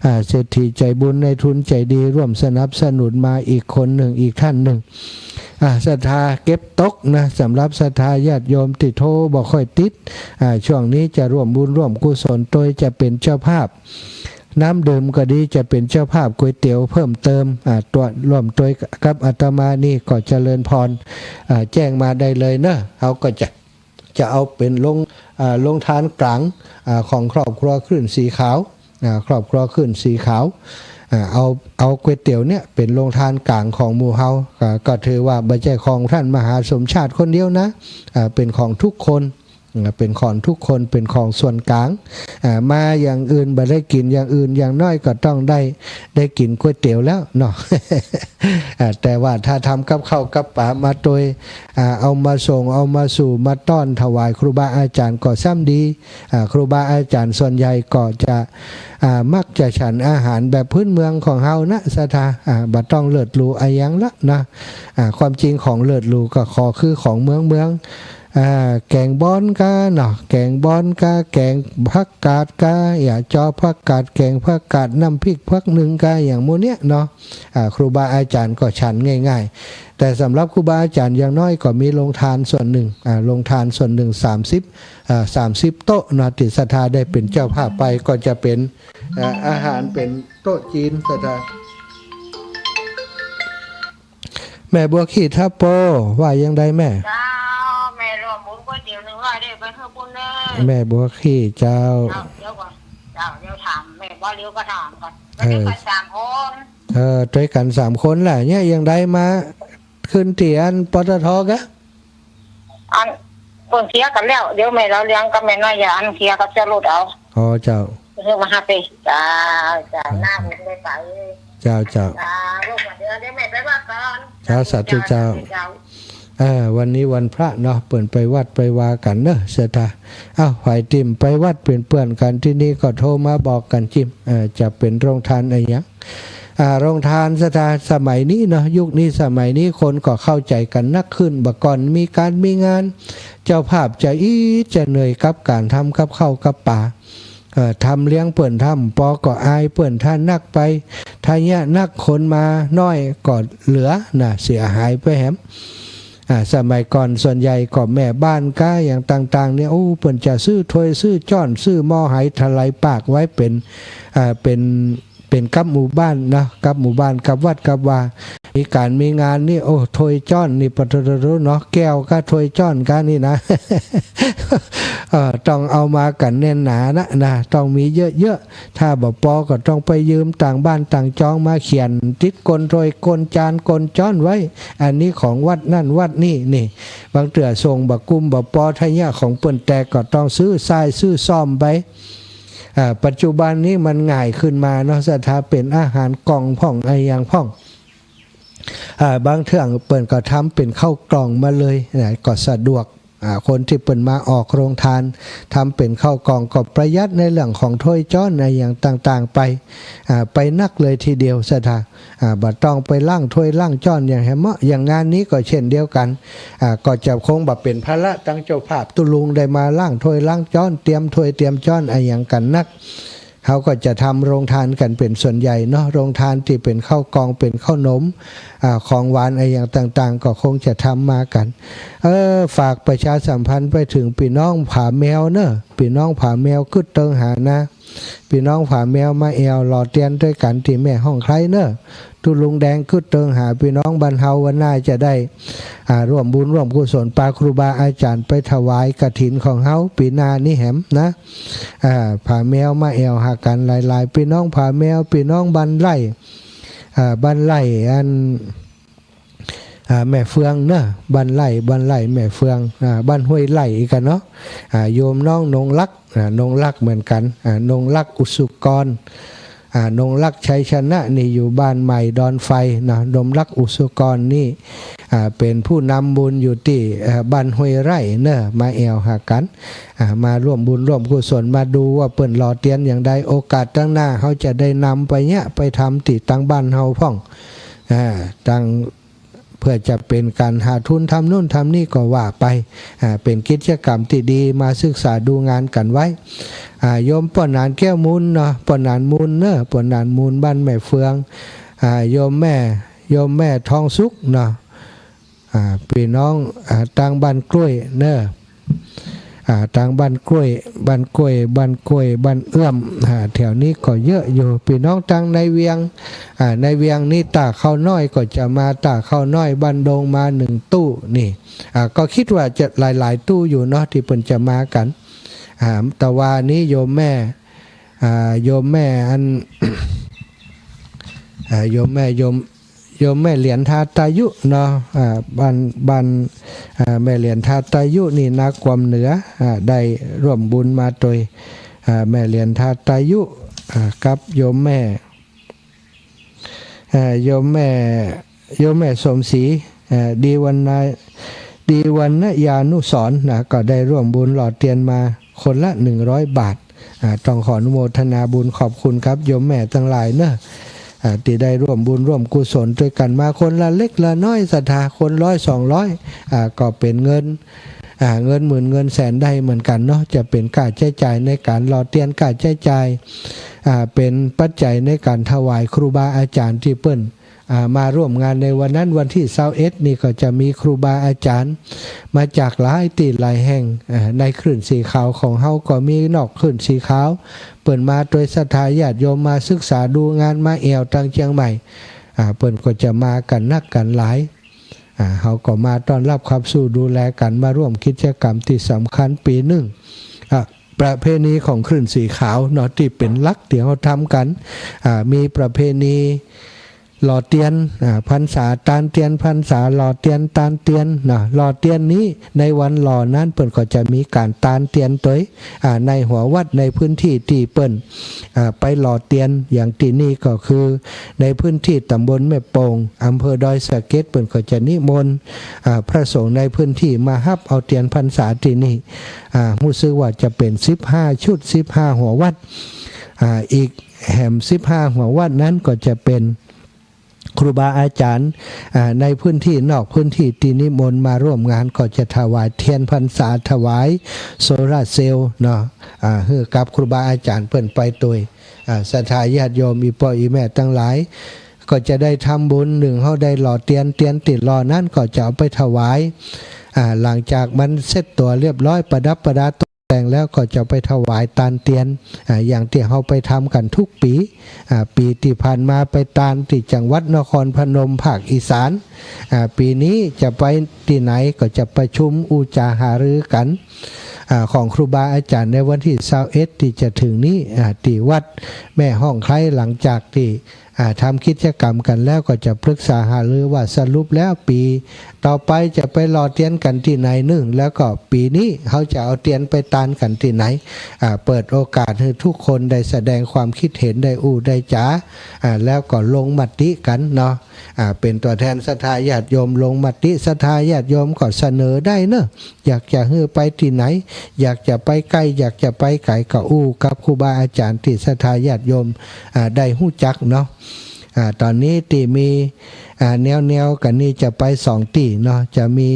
อ่า เศรษฐีใจ๋บุญ นายทุนใจ๋ดี ร่วมสนับสนุนมาอีกคนนึ่ง อีกต้านนึ่ง อ่า ศรัทธาเก็บตกนะ สำหรับศรัทธาญาติโยมตี้โทรบ่ค่อยติด อ่า ช่วงนี้จะร่วมบุญร่วมกุศลตวย จะเป๋นเจ้าภาพน้ำดื่มก็ดี จะเป๋นเจ้าภาพก๋วยเตี๋ยวเพิ่มเติม อ่า ตวย ร่วมตวยกับอาตมานี่ก็เจริญพร อ่า แจ้งมาได้เลยเนาะ เฮาก็จะ จะเอาเป๋นโรง อ่า โรงทานก๋าง อ่า ของครอบครัวคลื่นสีขาว อ่า ครอบครัวคลื่นสีขาว อ่า เอา เอาก๋วยเตี๋ยวเนี่ยเป๋นโรงทานก๋างของหมู่เฮา อ่า ก็ถือว่าบ่ใจ้ของต้านมหาสมชาติคนเดียวนะ อ่า เป๋นของทุกคน อ่า เป๋นของทุกคน เป๋นของส่วนก๋าง อ่า มาอย่างอื่นบ่ได้กิ๋นอย่างอื่น อย่างน้อยก็ต้องได้ ได้กิ๋นก๋วยเตี๋ยวแล้วเนาะ อ่า แต่ว่าถ้าทำกับข้าวกับป๋ามาตวย อ่า เอามาส่ง เอามาสู่ มาต้อนถวายครูบาอาจ๋ารย์ก็ซ้ำดี อ่า ครูบาอาจ๋ารย์ส่วนใหญ่ก็จะ อ่า มักจะฉันอาหารแบบพื้นเมืองของเฮานะ ศรัทธา อ่า บ่ต้องเลิศหรูอะหยังละนะ อ่า ความจริงของเลิศหรูก็ขอคือของเมืองเมือง อ่า แก๋งบอนก้าเนาะ แก๋งบอนก้า แก๋งผักกาดก้า หญ้าจอผักกาด แก๋งผักกาด น้ำพริกผักนึ่งก้า อย่างหมู่เนี้ยเนาะ อ่า ครูบาอาจ๋ารย์ก็ฉันง่ายๆ แต่สำหรับครูบาอาจ๋ารย์อย่างน้อยก็มีโรงทานส่วนนึ่ง อ่า โรงทานส่วนนึ่ง สามสิบ อ่า สามสิบโต๊ะเนาะ ตี้ศรัทธาได้เป๋นเจ้าภาพไป ก็จะเป๋น อ่า อาหารเป๋นโต๊ะจีน ศรัทธา แม่บัวขี้ทะโป ว่าอย่างใดแม่ เจ้า แม่ร่วมบุญก๋วยเตี๋ยวนึ่งร้อยเด้อ ไปเฮือบุญเด้อ แม่บัวขี้เจ้า เจ้า เดี๋ยวก่อน เจ้า เดี๋ยวถามแม่บัวหลิวก็ถามก่อน เออ ไปด้วยกันสามคน เออ ด้วยกันสามคนแหละ เนี่ย อย่างใดมาขึ้นตี้อัน ปตท. กะ อัน เปิ้นเคลียร์กั๋นแล้ว เดี๋ยวแม่เหลาเรืองกับแม่น้อยหยาดเคลียร์กับเจ้าโลดเอา อ๋อ เจ้า เฮือมาหาไป เจ้า เจ้า หน้าบุญได้ไป เจ้า เจ้า เจ้า ลูกมาเดี๋ยว เดี๋ยวแม่ไปวัดก่อน เจ้า สาธุเจ้า เจ้า เออ วันนี้วันพระเนาะ เปิ้นไปวัดไปวากั๋นเนาะ ศรัทธา เอ้า ใผตี้ไปวัดเป๋นเปื้อนกั๋นตี้นี่ก็โทรมาบอกกั๋นจิม เออ จะเป๋นโรงทานอะหยัง อ่า โรงทาน ศรัทธา สมัยนี้เนาะ ยุคนี้สมัยนี้คนก็เข้าใจ๋กั๋นนักขึ้น บ่าก่อนมีก๋านมีงาน เจ้าภาพจะอิดจะเหนื่อยกับก๋านทำกับข้าวกับป๋า เอ่อ ทำเลี้ยงเปิ้นทำ ปอก็อายเปิ้น ถ้านักไป ถ้าเยียะนักคนมาน้อยก็เหลือนะ เสียหายไปแหม อ่า สมัยก่อนส่วนใหญ่ก็แม่บ้านก้าอย่างต่างๆ เนี่ย โอ้ เปิ้นจะซื้อถ้วยซื้อจ๊อน ซื้อหม้อไหถลายปากไว้เป๋น อ่า เป๋น เป๋นกับหมู่บ้านนะ กับหมู่บ้าน กับวัด กับวา มีก๋านมีงานนี่ โอ้ ถ้วยจ๊อนนี่ ปะโถเนาะ แก้วก้าถ้วยจ๊อนก้านี่นะ เอ่อ ต้องเอามากั๋นแน่นหนานะ นะ ต้องมีเยอะๆ ถ้าบ่ปอก็ต้องไปยืมต่างบ้านต่างจองมาเขียนติดก้นถ้วยก้นจานก้นจ๊อนไว้ อันนี้ของวัดนั่นวัดนี่ นี่ บางเตื้อส่งบ่กุ้มบ่ปอ ถ้าเยียะของเปิ้นแตกก็ต้องซื้อซ่ายซื้อซ่อมไป อ่า ปัจจุบันนี้มันง่ายขึ้นมาเนาะ ศรัทธา เป๋นอาหารกล่องพ่อง อะหยังพ่อง อ่า บางเตื้อเปิ้นก็ทำเป๋นข้าวกล่องมาเลยนะ ก็สะดวก อ่า คนตี้เปิ้นมาออกโรงทาน ทำเป๋นข้าวกล่องก็ประหยัดในเรื่องของถ้วยจ๊อนอะหยังต่างๆ ไป อ่า ไปนักเลยทีเดียว ศรัทธา อ่า บ่ต้องไปล้างถ้วยล้างจ๊อนอย่างแหมเนาะ อย่างงานนี้ก็เช่นเดียวกั๋น อ่า ก็จะคงบ่เป๋นภาระตังเจ้าภาพ ตุ๊ลุงได้มาล้างถ้วยล้างจ๊อน เตรียมถ้วยเตรียมจ๊อนอะหยังกั๋นนัก เฮาก็จะทำโรงทานกั๋นเป๋นส่วนใหญ่เนาะ โรงทานตี้เป๋นข้าวกล่อง เป๋นข้าวหนม อ่า ของหวานอะหยังต่างๆ ก็คงจะทำมากั๋น เออ ฝากประชาสัมพันธ์ไปเถิงปี้น้องผาแมวเนาะ ปี้น้องผาแมวกึ๊ดเติงหานะ ปี้น้องผาแมวมาแอ่วหล่อเตียนตวยกั๋นตี้แม่ฮ่องไคล้เนาะ ตุ๊ลุงแดงกึ๊ดเติงหาปี้น้องบ้านเฮา วันหน้าจะได้ อ่า ร่วมบุญร่วมกุศลปาครูบาอาจ๋ารย์ไปถวายกฐินของเฮาปี๋หน้านี้แหมนะ อ่า ผาแมวมาแอ่วหากั๋นหลายๆ ปี้น้องผาแมว ปี้น้องบ้านไร่ อ่า บ้านไร่อัน อ่า แม่เฟืองเนาะ บ้านไร่ บ้านไร่แม่เฟือง อ่า บ้านห้วยไร่อีกกั๋นเนาะ อ่า โยมน้องนงรัก อ่า นงรักเหมือนกั๋น อ่า นงรักอุสุกร อ่า นงรักชัยชนะนี่อยู่บ้านใหม่ดอนไฟนะ นงรักอุสุกรนี่ อ่า เป๋นผู้นำบุญอยู่ตี้ เอ่อ บ้านห้วยไร่เน่อ มาแอ่วหากั๋น อ่า มาร่วมบุญร่วมกุศล มาดูว่าเปิ้นหล่อเตียนอย่างใด โอกาสตังหน้าเฮาจะได้นำไปเยียะ ไปทำตี้ตังบ้านเฮาพ่อง อ่า ตัง เพื่อจะเป๋นก๋านหาทุนทำโน่นทำนี่ก็ว่าไป อ่า เป๋นกิจกรรมตี้ดี มาศึกษาดูงานกั๋นไว้ อ่า โยมป้อหนานแก้วมูลเนาะ ป้อหนานมูลเน่อ ป้อหนานมูลบ้านแม่เฟือง อ่า โยมแม่ โยมแม่ทองสุขเนาะ อ่า ปี้น้อง อ่า ตางบ้านกล้วยเน่อ อ่า ตางบ้านกล้วย บ้านกล้วย บ้านกล้วย บ้านเอื้อม อ่า แถวนี้ก็เยอะอยู่ ปี้น้องตางในเวียง อ่า ในเวียงนี่ต้าข้าวน้อยก็จะมา ต้าข้าวน้อย บ้านดงมาหนึ่งตู้นี่ อ่า ก็กึ๊ดว่าจะหลายๆ ตู้อยู่เนาะ ตี้เปิ้นจะมากั๋น อ่า ตะวานี้โยมแม่ อ่า โยมแม่อัน อ่า โยมแม่ โยม โยมแม่เหรียญทาตายุเนาะ อ่า บ้าน บ้าน อ่า แม่เหรียญทาตายุนี่นาความเหนือ อ่า ได้ร่วมบุญมาตวย อ่า แม่เหรียญทาตายุ อ่า กับโยมแม่ อ่า โยมแม่ โยมแม่สมศรี อ่า ดีวรรณา ดีวรรณญานุสรณ์นะ ก็ได้ร่วมบุญหล่อเตียนมาคนละหนึ่งร้อยบาท อ่า ต้องขออนุโมทนาบุญขอบคุณครับโยมแม่ตังหลายเน่อ อ่า ตี้ได้ร่วมบุญร่วมกุศลตวยกั๋นมาคนละเล็กละน้อย ศรัทธาคนร้อยสองร้อย อ่า ก็เป๋นเงิน อ่า เงินหมื่นเงินแสนได้เหมือนกั๋นเนาะ จะเป๋นก้าใจ๊จ่ายในก๋านหล่อเตียน ก้าใจ๊จ่าย อ่า เป๋นปัจจัยในก๋านถวายครูบาอาจ๋ารย์ตี้เปิ้น อ่า มาร่วมงานในวันนั้นวันตี้ซาวเอ็ดนี่ก็จะมีครูบาอาจ๋ารย์มาจากหลายตี้หลายแห่ง อ่า ในคลื่นสีขาวของเฮาก็มี นอกคลื่นสีขาว เปิ้นมาตวยศรัทธาญาติโยมมาศึกษาดูงาน มาแอ่วตางเจียงใหม่ อ่า เปิ้นก็จะมากั๋นนักกั๋นหลาย อ่า เฮาก็มาต้อนฮับขับสู้ดูแลกั๋น มาร่วมกิจกรรมตี้สำคัญปี๋นึ่ง อ่า ประเพณีของคลื่นสีขาวเนาะ ตี้เป๋นหลักตี้เฮาทำกั๋น อ่า มีประเพณีหล่อเตียน อ่า พรรษา ตานเตียนพรรษา หล่อเตียน ตานเตียนเนาะ หล่อเตียนนี้ในวันหล่อนั้นเปิ้นก็จะมีก๋านตานเตียนตวย อ่า ในหัววัดในพื้นตี้ตี้เปิ้น อ่า ไปหล่อเตียน อย่างตี้นี่ก็คือในพื้นตี้ต๋ำบลแม่โป่ง อำเภอดอยสะเก็ด เปิ้นก็จะนิมนต์ อ่า พระสงฆ์ในพื้นตี้มาฮับเอาเตียนพรรษาตี้นี่ อ่า ฮู้สึกว่าจะเป๋นสิบห้าชุด สิบห้าหัววัด อ่า อีกแหมสิบห้าหัววัดนั้นก็จะเป๋น ครูบาอาจ๋ารย์ อ่า ในพื้นตี้นอกพื้นตี้ตี้นิมนต์มาร่วมงานก็จะถวายเตียนพรรษา ถวายโซลาร์เซลล์เนาะ อ่า หื้อกับครูบาอาจ๋ารย์เปิ้นไปตวย อ่า ศรัทธาญาติโยมอี่ป้ออี่แม่ตังหลาย ก็จะได้ทำบุญ นึ่งเฮาได้หล่อเตียน เตียนตี้หล่อนั้นก็จะเอาไปถวาย อ่า หลังจากมันเสร็จตั๋วเรียบร้อย ประดับประดาตกแต่งแล้วก็จะไปถวายตานเตียน อ่า อย่างตี้เฮาไปทำกั๋นทุกปี๋ อ่า ปี๋ตี้ผ่านมาไปตานตี้จังหวัดนครพนมภาคอีสาน อ่า ปี๋นี้จะไปตี้ไหนก็จะประชุมอู้จ๋าหารือกั๋น อ่า ของครูบาอาจ๋ารย์ในวันตี้ซาวเอ็ดตี้จะเถิงนี้ อ่า ตี้วัดแม่ฮ่องไคล้ หลังจากตี้ อ่า ทำกิจกรรมกั๋นแล้วก็จะปรึกษาหารือว่าสรุปแล้วปี๋ต่อไปจะไปหล่อเตียนกั๋นตี้ไหนนึ่ง แล้วก็ปี๋นี้เฮาจะเอาเตียนไปตานกั๋นตี้ไหน อ่า เปิดโอกาสหื้อทุกคนได้แสดงความกึ๊ดเห็น ได้อู้ได้จ๋า อ่า แล้วก็ลงมติกั๋นเนาะ อ่า เป๋นตั๋วแทนศรัทธาญาติโยมลงมติ ศรัทธาญาติโยมก็เสนอได้เนาะ อยากจะหื้อไปตี้ไหน อยากจะไปใก้ อยากจะไปไก๋ ก็อู้กับครูบาอาจ๋ารย์ตี้ศรัทธาญาติโยม อ่า ได้ฮู้จักเนาะ อ่า ต๋อนนี้ตี้มี อ่า แนวๆ กั๋นนี่จะไปสองตี้เนาะ จะมี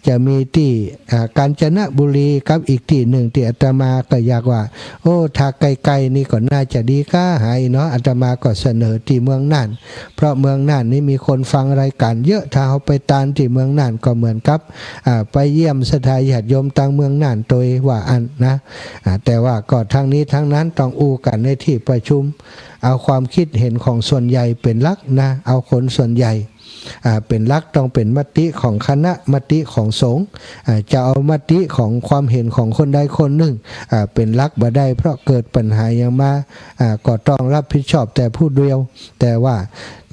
จะมีตี้ อ่า กาญจนบุรีกับอีกตี้นึ่งตี้อาตมาก็อยากว่า โอ้ ถ้าใก้ๆ นี่ก็น่าจะดีก้าหายเนาะ อาตมาก็เสนอตี้เมืองน่าน เพราะเมืองน่านนี่มีคนฟังรายก๋านเยอะ ถ้าเฮาไปตานตี้เมืองน่านก็เหมือนกับ อ่า ไปเยี่ยมศรัทธาญาติโยมตางเมืองน่านตวยว่าอั้นนะ อ่า แต่ว่าก็ทั้งนี้ทั้งนั้นต้องอู้กั๋นในตี้ประชุม เอาความกึ๊ดเห็นของส่วนใหญ่เป๋นหลักนะ เอาคนส่วนใหญ่ อ่า เป๋นหลัก ต้องเป๋นมติของคณะ มติของสงฆ์ อ่า จะเอามติของความเห็นของคนใดคนนึ่ง อ่า เป๋นหลักบ่ได้ เพราะเกิดปัญหาหยังมา อ่า ก็ต้องฮับผิดชอบแต่ผู้เดียว แต่ว่า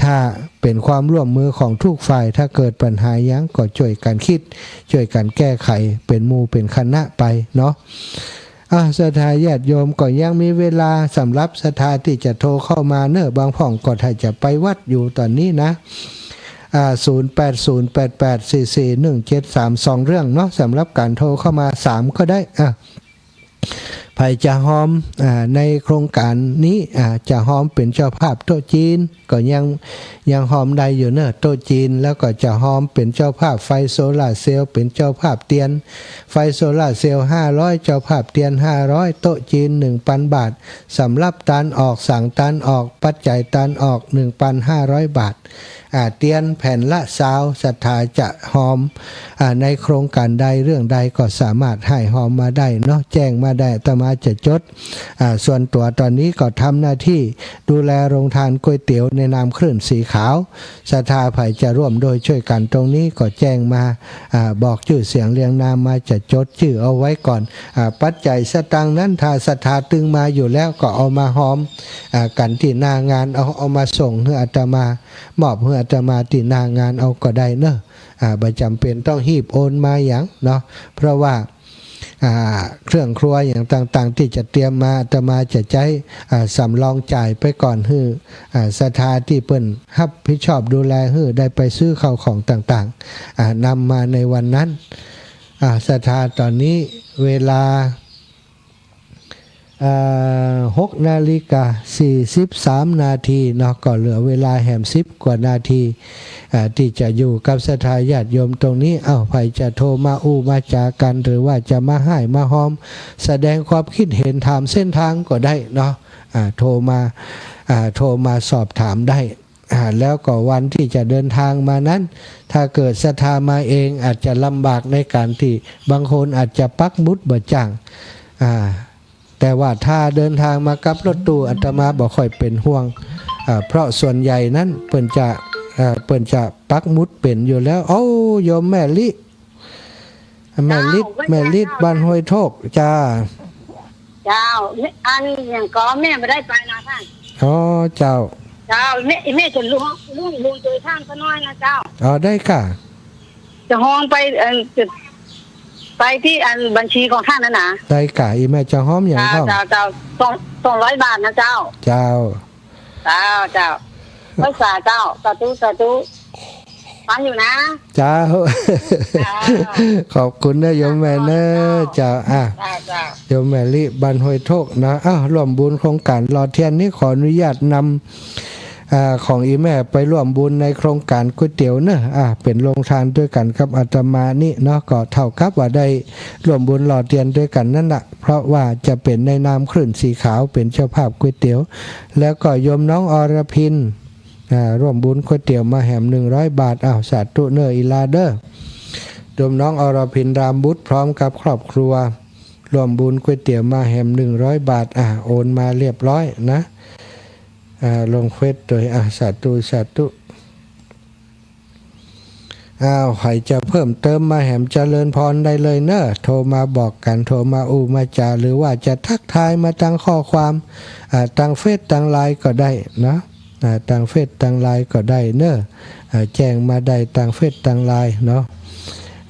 ถ้าเป๋นความร่วมมือของทุกฝ่าย ถ้าเกิดปัญหาหยังก็จ้วยกั๋นกึ๊ด จ้วยกั๋นแก้ไข เป๋นหมู่เป๋นคณะไปเนาะ อ่ะ ศรัทธาญาติโยมก็ยังมีเวลาสำหรับศรัทธาตี้จะโทรเข้ามาเน่อ บางพ่องก็ถ้าจะไปวัดอยู่ต๋อนนี้นะ อ่า ศูนย์แปดศูนย์แปดแปดสี่สี่หนึ่งเจ็ดสามสอง เรื่องเนาะ สำหรับก๋านโทรเข้ามาสามก็ได้ อ่ะ ใผจะฮอม อ่า ในโครงก๋านนี้ อ่า จะฮอมเป๋นเจ้าภาพโต๊ะจีน ก็ยัง ยังฮอมได้อยู่เน่อ โต๊ะจีน แล้วก็จะฮอมเป๋นเจ้าภาพไฟโซลาร์เซลล์ เป๋นเจ้าภาพเตียนไฟโซลาร์เซลล์ห้าร้อย เจ้าภาพเตียนห้าร้อย โต๊ะจีนหนึ่งปันบาท สำหรับตานออก สังตานออก ปัจจัยตานออก หนึ่งปันห้าร้อยบาท อ่า เตียนแผ่นละซาว ศรัทธาจะฮอม อ่า ในโครงก๋านใดเรื่องใดก็สามารถหื้อฮอมมาได้เนาะ แจ้งมาได้ อาตมาจะจด อ่า ส่วนตั๋วต๋อนนี้ก็ทำหน้าตี้ดูแลโรงทานก๋วยเตี๋ยวในนามคลื่นสีขาว ศรัทธาใผจะร่วมด้วยช่วยกั๋นตรงนี้ก็แจ้งมา อ่า บอกจื้อเสียงเรียงนามมา จะจดจื้อเอาไว้ก่อน อ่า ปัจจัยสตางค์นั้นถ้าศรัทธาตึงมาอยู่แล้วก็เอามาฮอม อ่า กั๋นตี้หน้างาน เอา เอามาส่งหื้ออาตมา มอบหื้ออาตมาตี้หน้างานเอาก็ได้เนาะ อ่า บ่จ๋ำเป๋นต้องฮีบโอนมาหยังเนาะ เพราะว่า อ่า เครื่องครัวอย่างต่างๆ ตี้จะเตรียมมา อาตมาจะใจ๊ อ่า สำรองจ่ายไปก่อน หื้อ อ่า ศรัทธาตี้เปิ้นฮับผิดชอบดูแลหื้อได้ไปซื้อข้าวของต่างๆ อ่า นำมาในวันนั้น อ่า ศรัทธา ต๋อนนี้เวลา อ่า หกนาฬิกาสี่สิบสามนาทีเนาะ ก็เหลือเวลาแหมสิบกว่านาที อ่า ตี้จะอยู่กับศรัทธาญาติโยมตรงนี้ เอ้า ใผจะโทรมาอู้มาจ๋ากั๋น หรือว่าจะมาหื้อมาฮอม แสดงความคิดเห็น ถามเส้นทางก็ได้เนาะ อ่า โทรมา อ่า โทรมาสอบถามได้ อ่า แล้วก็วันตี้จะเดินทางมานั้น ถ้าเกิดศรัทธามาเองอาจจะลำบากในก๋านตี้บางคนอาจจะปักหมุดบ่จ้าง อ่า แต่ว่าถ้าเดินทางมากับรถตู้ อาตมาบ่ค่อยเป๋นห่วง อ่า เพราะส่วนใหญ่นั้นเปิ้นจะ เอ่อ เปิ้นจะปักหมุดเป๋นอยู่แล้ว โอ้ โยมแม่ลิ แม่ลิด เจ้า แม่ลิด บ้านห้วยโทก จ้า เจ้า อันหยังก็แม่บ่ได้ไปนะต้าน อ๋อ เจ้า เจ้า แม่ แม่จะล่วง ล่วง ล่วงโตยต้านก็น้อยนะเจ้า อ๋อ ได้ก่ะ จะฮอมไป เอ่อ จะไปตี้อันบัญชีของต้านนั้นนะ ได้ก่ะ อีแม่จะฮอมหยัง เจ้า พ่อง เจ้า เจ้า สอง สองร้อยบาทนะเจ้า เจ้า เจ้า เจ้า โอ้ย สาเจ้า สาธุ สาธุ ฟังอยู่นะ เจ้า เจ้า ขอบคุณเน่อโยมแม่เน่อ เจ้า เจ้า อ่ะ เจ้า เจ้า โยมแม่ลิ บ้านห้วยโทกนะ อ้าว ร่วมบุญโครงก๋านหล่อเตียนนี้ขออนุญาตนำ อ่า ของอีแม่ไปร่วมบุญในโครงก๋านก๋วยเตี๋ยวเน่อ อ่า เป๋นโรงทานตวยกั๋นกับอาตมานี่เนาะ ก็เท่ากับว่าได้ร่วมบุญหล่อเตียนตวยกั๋นนั่นแหละ เพราะว่าจะเป๋นในนามคลื่นสีขาวเป๋นเจ้าภาพก๋วยเตี๋ยว แล้วก็โยมน้องอรพิน อ่า ร่วมบุญก๋วยเตี๋ยวมาแหมหนึ่งร้อยบาท อ้าว สาธุเน่ออีหล้าเด้อ โยมน้องอรพิน รามบุตร พร้อมกับครอบครัว ร่วมบุญก๋วยเตี๋ยวมาแหมหนึ่งร้อยบาท อ่า โอนมาเรียบร้อยนะ อ่า ลงเฟซโดย อ่า สาธุ สาธุ อ้าว ใผจะเพิ่มเติมมาแหมเจริญพรได้เลยเน่อ โทรมาบอกกั๋น โทรมาอู้มาจ๋า หรือว่าจะทักทายมาตางข้อความ อ่า ตางเฟซตางไลน์ก็ได้เนาะ อ่า ตางเฟซตางไลน์ก็ได้เน่อ อ่า แจ้งมาได้ตางเฟซตางไลน์เนาะ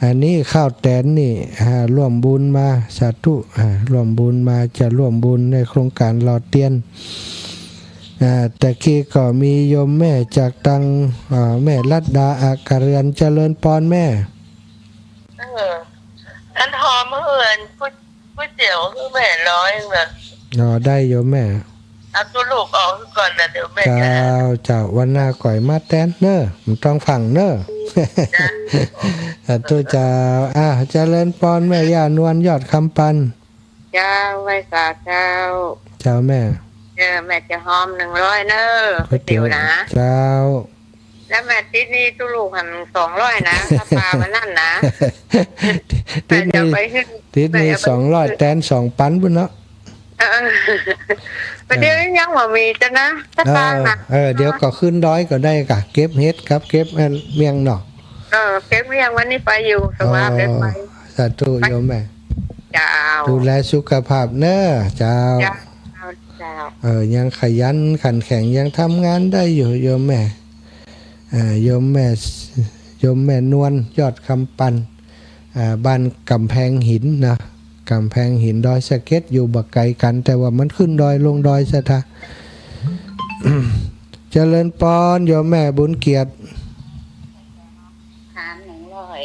อันนี้ข้าวแตนนี่ อ่า ร่วมบุญมา สาธุ อ่า ร่วมบุญมา จะร่วมบุญในโครงก๋านหล่อเตียน อ่า ตะกี้ก็มีโยมแม่จากตาง อ่า แม่รัตดา อักกะเรือน เจริญปอนแม่ เออ อันหอมหื้ออันก๋วย ก๋วยเตี๋ยวหื้อแม่ร้อยเน่อ อ๋อ ได้โยมแม่ เอาตุ๊ลูกออกหื้อก่อนนะ เดี๋ยวแม่จะ เจ้า เจ้า วันหน้าก่อยมาแตนเน่อ บ่ต้องฟังเน่อ จ้ะ สาธุเจ้า อ่า เจริญปอนแม่ย่านวล ยอดคำปัน เจ้า ไหว้สาเจ้า เจ้าแม่ เออ แม่จะหอมหนึ่งร้อยเน่อ ก๋วยเตี๋ยว ก๋วยเตี๋ยวนะ เจ้า แล้วแม่ติดหนี้ตุ๊ลูกหั้นสองร้อยนะ ถ้าปามันนั่นนะ ติดหนี้ แม่จะไปหื้อ ติดหนี้ แม่จะไป สองร้อย แตนสองปันพุ้นเนาะ เออ ประเดี๋ยวยังบ่มีจ้ะนะ สตางค์นะ เออ เออ เดี๋ยวก็ขึ้นดอยก็ได้ก่ะ เก็บเห็ดกับเก็บอันเมี่ยงเนาะ เออ เก็บเมี่ยงวันนี้ไปอยู่ แต่ว่า อ๋อ แม่ไป สาธุ ไป โยมแม่ เจ้า ดูแลสุขภาพเน่อ เจ้า เจ้า เจ้า เออ ยังขยันขันแข็ง ยังทำงานได้อยู่ โยมแม่ อ่า โยมแม่ โยมแม่นวล ยอดคำปัน อ่า บ้านกำแพงหินนะ กำแพงหินดอยสะเก็ดอยู่บ่ไกลกั๋น แต่ว่ามันขึ้นดอยลงดอย ศรัทธา เจริญปอน โยมแม่บุญเกียรติ หารหนึ่งร้อย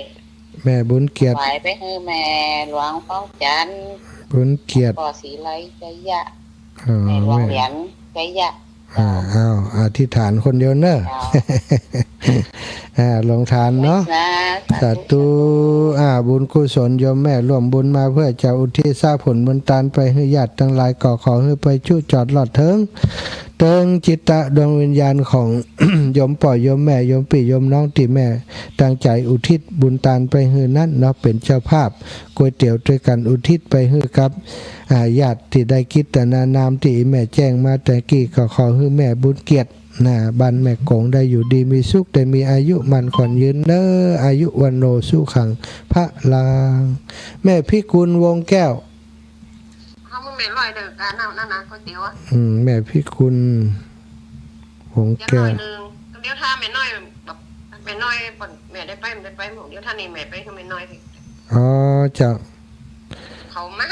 แม่บุญเกียรติ ถวายไปหื้อแม่หลวงทองจันทร์ บุญเกียรติ ป้อศรีไลชัยยะ อ๋อ แม่หลวง แม่ เหรียญชัยยะ อ่า อ้าว อธิษฐานคนเดียวเนอะ เจ้า อ่า ลงทานเนาะ สาธุ สาธุ อ่า บุญกุศลโยมแม่ร่วมบุญมาเพื่อจะอุทิศส่วนผลบุญตานไปหื้อญาติตังหลาย ก็ขอหื้อไปจุจอดรอดเถิง เถิงจิตตะดวงวิญญาณของ โยมป้อโยมแม่โยมปี้โยมน้องตี้แม่ตั้งใจ๋อุทิศบุญตานไปหื้อนั้นเนาะ เป๋นเจ้าภาพก๋วยเตี๋ยวตวยกั๋นอุทิศไปหื้อกับ อ่า ญาติตี้ได้กิตนานามตี้แม่แจ้งมาแต่กี้ ก็ขอหื้อแม่บุญเกียรติ นะ บ้านแม่กงได้อยู่ดีมีสุข ได้มีอายุมั่นขวัญยืนเน้อ อายุวัณโณสุขังพะลัง แม่พิกุลวงแก้ว เอาแม่ร้อยเด้อ กาน้ำนั่นนะ ก๋วยเตี๋ยวอะ อืม แม่พิกุลวงแก้ว เดี๋ยวร้อยหนึ่ง เดี๋ยวถ้าแม่น้อยแบบ แม่น้อยบ่ แม่ได้ไป บ่ได้ไป เดี๋ยวถ้านี่แม่ไปกับแม่น้อยสิ อ๋อ เจ้า เขามา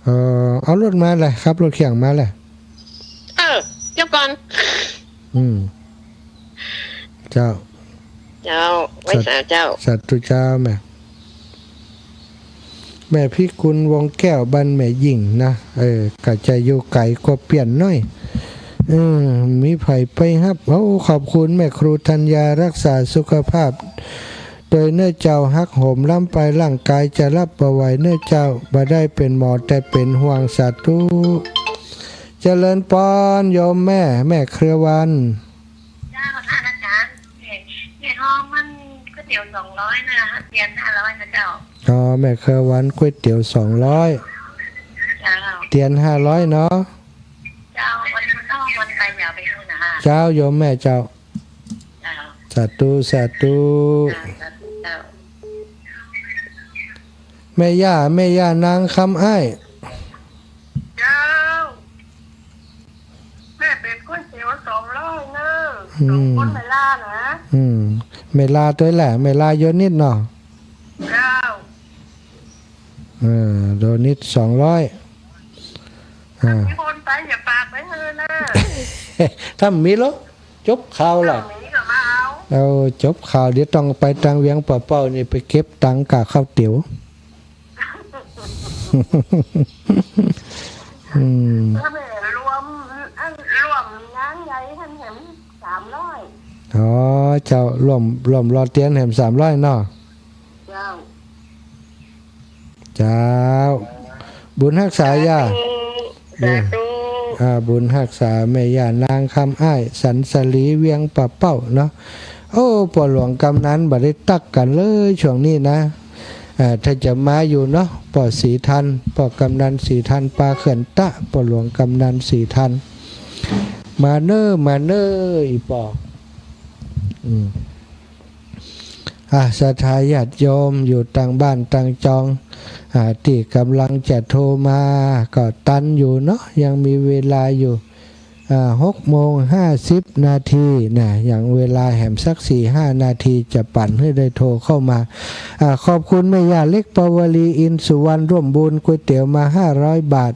เอ่อ เอารถมาเลย ขับรถเคียงมาเลย เออ เดี๋ยวก่อน อืม เจ้า เจ้า ไหว้สาเจ้า สาธุเจ้าแม่ แม่พิกุลวงแก้ว บ้านแม่ยิ่งนะ เออ ก็จะอยู่ไก๋กว่าเปียนหน้อย เออ มีใผไปฮับ โอ้ ขอบคุณแม่ครูธัญญา รักษาสุขภาพ โดยเน้อเจ้า ฮักโหมล้ำไป ร่างก๋ายจะรับบ่ไหวเน้อเจ้า บ่ได้เป๋นหมอแต่เป๋นห่วง สาธุ เจริญปอน โยมแม่ แม่เครือวัน เจ้า ท่านอาจารย์ แม่ แม่ทองมันก๋วยเตี๋ยวสองร้อยนะ เตียนห้าร้อยนะเจ้า อ๋อ แม่เครือวันก๋วยเตี๋ยวสองร้อย เจ้า เตียนห้าร้อยเนาะ เจ้า วันนอกวันไปอย่าไปหื้อนะ เจ้า โยมแม่เจ้า เจ้า สาธุ สาธุ เจ้า สาธุเจ้า แม่ย่า แม่ย่านางคำอ้าย เจ้า แม่เป๋นก๋วยเตี๋ยวสองร้อยเน้อ อืม สองคนแม่ล่านะ อืม แม่ล่าตวยแหละ แม่ล่าโยนิดเนาะ เจ้า เออ โยนิดสองร้อย อ่า มีคนไปอย่าฝากไปหื้อนะ ถ้ามีแล้ว จบข่าวละ ถ้ามีก็มาเอา เอา จบข่าว เดี๋ยวต้องไปตางเวียงป่าเป้านี่ ไปเก็บตังค่าก๋วยเตี๋ยว อืม แล้วแม่รวม อันรวมงานใหญ่หั้นแหมสามร้อย อ๋อ เจ้า รวม รวมหล่อเตียนแหมสามร้อยเนาะ เจ้า เจ้า บุญฮักษาย่า สาธุ สาธุ อ่า บุญฮักษาแม่ย่านางคำอ้าย สันสลี เวียงป่าเป้าเนาะ โอ้ ป้อหลวงกำนันบ่ได้ตั๊กกั๋นเลยช่วงนี้นะ อ่า ถ้าจะมาอยู่เนาะ ป้อศรีธัน ป้อกำนันศรีธัน ปาเขื่อนตะ ป้อหลวงกำนันศรีธัน มาเน้อ มาเน้อ อี่ป้อ อืม อ่า ศรัทธาญาติโยมอยู่ตางบ้านตางจอง อ่า ตี้ก่ำลังจะโทรมา ก็ตันอยู่เนาะ ยังมีเวลาอยู่ อ่า หกโมงห้าสิบนาทีนะ ยังเวลาแหมสักสี่ห้านาทีจะปั๋นหื้อได้โทรเข้ามา อ่า ขอบคุณแม่ย่าเล็กปวลี อินสุวรรณ ร่วมบุญก๋วยเตี๋ยวมาห้าร้อยบาท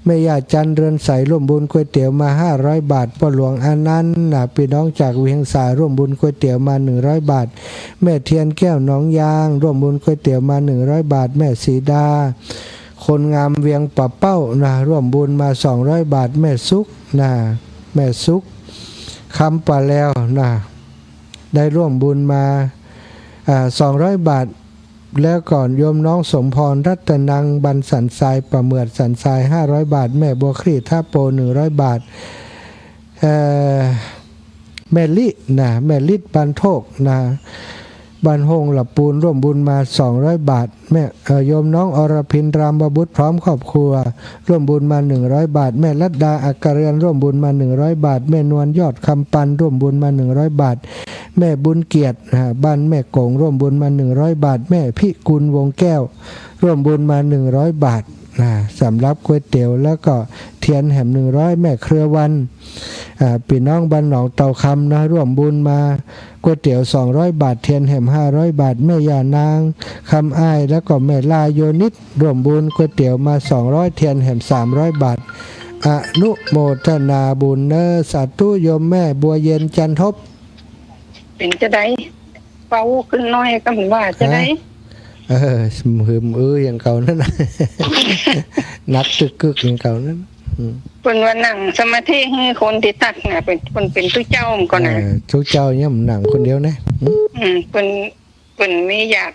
แม่ย่าจันเรือนใส ร่วมบุญก๋วยเตี๋ยวมาห้าร้อยบาท ป้อหลวงอานันต์นะ ปี้น้องจากเวียงสา ร่วมบุญก๋วยเตี๋ยวมาหนึ่งร้อยบาท แม่เทียนแก้วหนองยาง ร่วมบุญก๋วยเตี๋ยวมาหนึ่งร้อยบาท แม่สีดา คนงามเวียงป่าเป้านะ ร่วมบุญมาสองร้อยบาท แม่สุขนะ แม่สุข คำป่าแลวนะ ได้ร่วมบุญมา อ่า สองร้อยบาท แล้วก่อนโยมน้องสมพร รัตนัง บ้านสันทราย ป่าเหมือดสันทราย ห้าร้อยบาท แม่บัวคลี่ ท่าโป หนึ่งร้อยบาท เอ่อ แม่ลินะ แม่ลิศ บ้านโทกนะ บ้านโฮงหละปูน ร่วมบุญมาสองร้อยบาท แม่ เอ่อ โยมน้องอรพิน รามบุตร พร้อมครอบครัว ร่วมบุญมาหนึ่งร้อยบาท แม่รัตดา อักกะเรือน ร่วมบุญมาหนึ่งร้อยบาท แม่นวล ยอดคำปัน ร่วมบุญมาหนึ่งร้อยบาท แม่บุญเกียรติ อ่า บ้านแม่กง ร่วมบุญมาหนึ่งร้อยบาท แม่พิกุล วงแก้ว ร่วมบุญมาหนึ่งร้อยบาท อ่า สำหรับก๋วยเตี๋ยว แล้วก็เตียนแหมหนึ่งร้อย แม่เครือวัน อ่า อ่า ปี้น้องบ้านหนองเต่าคำนะ ร่วมบุญมาก๋วยเตี๋ยวสองร้อยบาท เตียนแหมห้าร้อยบาท แม่ย่านางคำอ้าย แล้วก็แม่ล่าโยนิด ร่วมบุญก๋วยเตี๋ยวมาสองร้อย เตียนแหมสามร้อยบาท อนุโมทนาบุญเน้อ สาธุ โยมแม่บัวเย็นจันทบ เป๋นจะใด เบาขึ้นหน้อยก็บ่ว่าจะใด ฮะ เออ หึมอื้ออย่างเก่านั้นน่ะ หนักตึกกึกอย่างเก่านั้น อืม เปิ้นว่านั่งสมาธิหื้อคนตี้ตักน่ะ เปิ้น เปิ้นเป๋นตุ๊เจ้าก่อนน่ะ เออ ตุ๊เจ้าเนี่ยมันนั่งคนเดียวนะ อืม อืม เปิ้น เปิ้นมีญาติ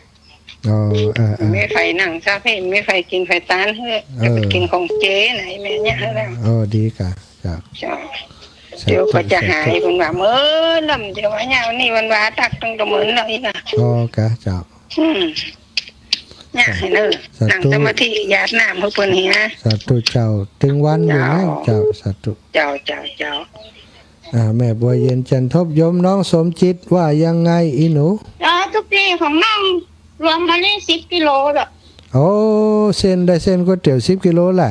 อ๋อ เออ เออ มีใผนั่งสมาธิ มีใผกิ๋นใผตานหื้อ เออ จะไปกิ๋นของเจไหนแม่เนี่ยหื้อแล้ว อ๋อ ดีก่ะ เจ้า เจ้า สาธุ เดี๋ยวก็จะหาย สาธุ เปิ้นว่า เออ ลำเดียวว่ายาวนี่วันวาตักตั้งแต่มื้อนี้นะ อ๋อ กะ เจ้า อืม เนี่ย สา เห็นเออ สาธุ นั่งสมาธิหยาดน้ำหื้อเปิ้นเหีย สาธุเจ้า ตึงวันอยู่นะ เจ้า เจ้า สาธุ เจ้า เจ้า เจ้า อ่า แม่บัวเย็นจันทบ โยมน้องสมจิตว่ายังไงอีหนู เจ้า ทุกทีของน้องรวมมานี่สิบกิโลแล้ว โอ้ เส้นได้เส้นก๋วยเตี๋ยวสิบกิโลล่ะ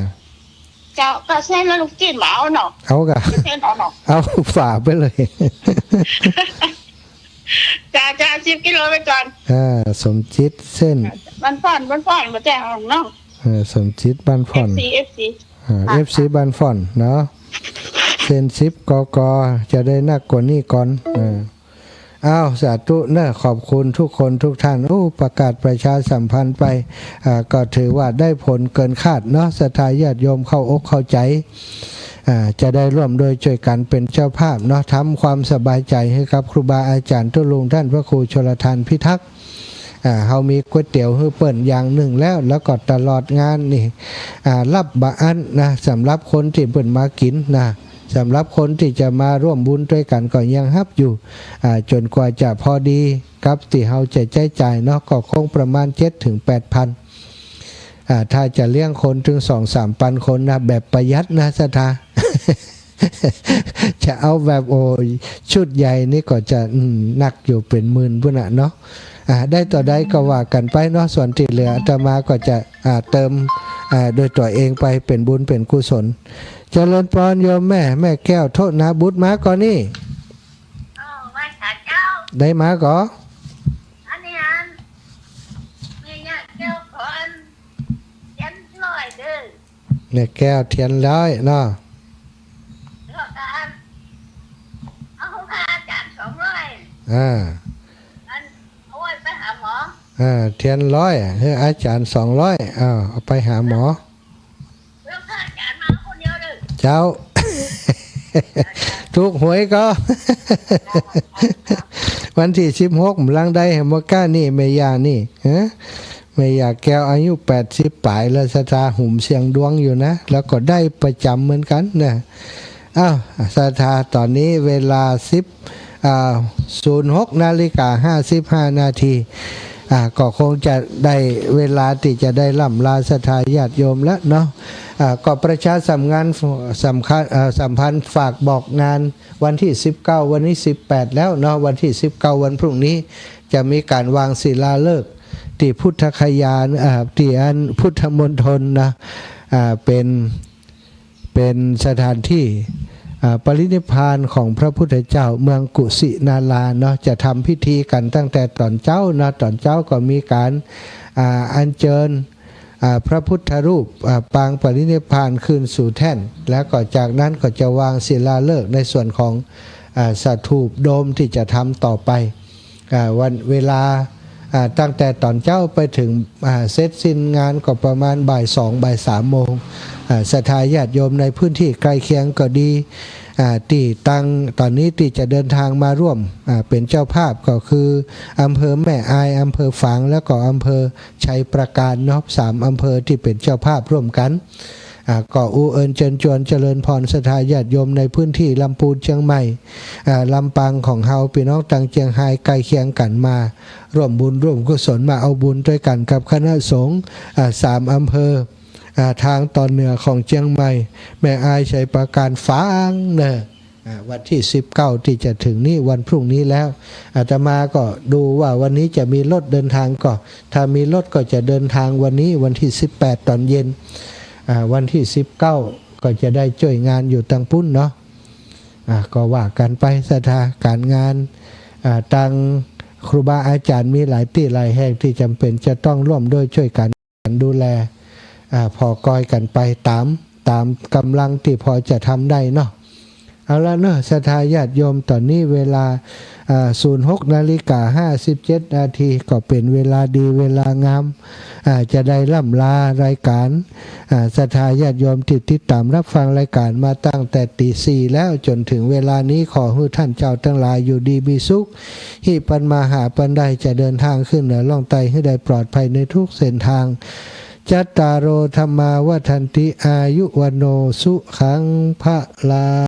เจ้า ก็เส้นละลูกจิ๊นบ่เอาเนาะ เอาก่ะ เส้นเอาเนาะ เอาฝาไปเลย จ้า จ้า สิบกิโลไปก่อน อ่า สมจิตเส้น บ้านฟ้อน บ้านฟ้อน บ่แจ้งของน้อง เออ สมจิตบ้านฟ้อน เอฟซี เอฟซี อ่า ค่ะ เอฟซี บ้านฟ้อนเนาะ เส้นสิบ กก จะได้นักกว่านี้ก่อน เออ อ้าว สาธุเนอะ ขอบคุณทุกคนทุกท่าน โอ้ ประกาศประชาสัมพันธ์ไป อ่า ก็ถือว่าได้ผลเกินคาดเนาะ ศรัทธาญาติโยมเข้าอกเข้าใจ อ่า จะได้ร่วมด้วยช่วยกันเป็นเจ้าภาพเนาะ ทำความสบายใจให้กับครูบาอาจารย์ตุ๊ลุงท่านพระครูชลทานพิทักษ์ อ่า เฮามีก๋วยเตี๋ยวหื้อเปิ้นอย่างนึ่งแล้ว แล้วก็ตลอดงานนี่ อ่า ฮับบ่อั้นนะ สำหรับคนตี้เปิ้นมากิ๋นนะ สำหรับคนตี้จะมาร่วมบุญตวยกั๋นก็ยังฮับอยู่ อ่า จ๋นกว่าจะพอดีกับตี้เฮาจะใจ๊จ่ายเนาะ ก็คงประมาณเจ็ดถึงแปดพัน อ่า ถ้าจะเลี้ยงคนเถิงสองสามปันคนนะ แบบประหยัดนะ ศรัทธา จะเอาแบบ โอ้ย ชุดใหญ่นี่ก็จะ อืม นักอยู่เป๋นหมื่นปู้นน่ะเนาะ อ่า ได้ต่อได้ก็ว่ากั๋นไปเนาะ ส่วนตี้เหลืออาตมาก็จะ อ่า เติม อ่า โดยตั๋วเองไป เป๋นบุญเป๋นกุศล เจริญปอนโยมแม่ แม่แก้วโทนาบุตรมาก่อนี่ เออ ไหว้สาเจ้า ได้มาก่อ อันนี้อัน แม่ย่าแก้วขออัน เตียนร้อยเด้อ แม่แก้วเตียนร้อยเนาะ แล้วก็อัน เอาพระอาจารย์สองร้อย อ่า อัน เอาไว้ไปหาหมอ อ่า เตียนร้อย หื้ออาจ๋ารย์สองร้อย อ้าว เอาไปหาหมอ แล้วพระอาจ๋ารย์มาคนเดียวเด้อ เจ้า ถูกหวยก่อ วันตี้สิบหก บ่ลังได้แหมบ่ก้านี่ แม่ย่านี่ ฮะ แม่ย่าแก้วอายุแปดสิบป๋ายแล้ว ศรัทธาหุมเสี่ยงดวงอยู่นะ แล้วก็ได้ประจ๋ำเหมือนกั๋นนะ อ้าว ศรัทธา ต๋อนนี้เวลาสิบ อ่า ศูนย์หกนาฬิกาห้าสิบห้านาที อ่า ก็คงจะได้เวลาตี้จะได้ร่ำลาศรัทธาญาติโยมแล้วเนาะ อ่า ก็ประชาสัมงาน สำคัญ อ่า สัมพันธ์ฝากบอกงานวันตี้สิบเก้า วันนี้สิบแปดแล้วเนาะ วันตี้สิบเก้า วันพรุ่งนี้จะมีก๋านวางศิลาฤกษ์ตี้พุทธคยา อ่า ตี้อันพุทธมณฑลนะ อ่า เป๋น เป๋นสถานตี้ อ่า ปรินิพพานของพระพุทธเจ้าเมืองกุสินาราเนาะ จะทำพิธีกั๋นตั้งแต่ต๋อนเจ๊าเนาะ ต๋อนเจ๊าก็มีก๋าน อ่า อัญเจิญ อ่า พระพุทธรูป อ่า ปางปรินิพพานคืนสู่แท่น แล้วก็จากนั้นก็จะวางศิลาฤกษ์ในส่วนของ อ่า สถูปโดมตี้จะทำต่อไป อ่า วัน เวลา อ่า ตั้งแต่ต๋อนเจ๊าไปเถิง อ่า เสร็จสิ้นงานก็ประมาณบ่ายสอง บ่ายสามโมง อ่า ศรัทธาญาติโยมในพื้นตี้ใก้เคียงก็ดี อ่า ตี้ตัง ต๋อนนี้ตี้จะเดินทางมาร่วม อ่า เป๋นเจ้าภาพก็คืออำเภอแม่อาย อำเภอฝาง แล้วก็อำเภอชัยปราการเนาะ สามอำเภอตี้เป๋นเจ้าภาพร่วมกั๋น อ่า ก็อู้เอิญเจิญจวนเจริญพรศรัทธาญาติโยมในพื้นตี้ลำปูนเจียงใหม่ อ่า ลำปางของเฮา ปี้น้องตังเจียงฮายใก้เคียงกั๋นมาร่วมบุญร่วมกุศล มาเอาบุญตวยกั๋นกับคณะสงฆ์ อ่า สามอำเภอ อ่า ตางต๋อนเหนือของเจียงใหม่ แม่อาย ชัยปราการ ฝางเนาะ อ่า วันตี้สิบเก้าตี้จะเถิงนี้ วันพรุ่งนี้แล้ว อาตมาก็ดูว่าวันนี้จะมีรถเดินทางก็ ถ้ามีรถก็จะเดินทางวันนี้วันตี้สิบแปดต๋อนเย็น อ่า วันตี้สิบเก้าก็จะได้จ้วยงานอยู่ตางปู๊นเนาะ อ่า ก็ว่ากั๋นไป ศรัทธา ก๋านงาน อ่า ตางครูบาอาจ๋ารย์มีหลายตี้หลายแห่งตี้จ๋ำเป๋นจะต้องร่วมด้วยช่วยกั๋นดูแล อ่า ผ่อกอยกั๋นไปต๋าม ต๋ามก๋ำลังตี้ผ่อจะทำได้เนาะ เอาละเนาะ ศรัทธาญาติโยม ต๋อนนี้เวลา อ่า ศูนย์หกนาฬิกาห้าสิบเจ็ดนาที ก็เป๋นเวลาดีเวลางาม อ่า จะได้ร่ำลารายก๋าน อ่า ศรัทธาญาติโยมตี้ติดต๋ามฮับฟังรายก๋านมาตั้งแต่ตี๋สี่แล้วจ๋นเถิงเวลานี้ ขอหื้อต้านเจ้าตังหลายอยู่ดีมีสุข หิปันมาหาปันได้ จะเดินตางขึ้นเหนือล่องใต้หื้อได้ปลอดภัยในทุกเส้นตาง จัตตาโร ธัมมา วัฑฒันติ อายุ วัณโณ สุขัง พะลัง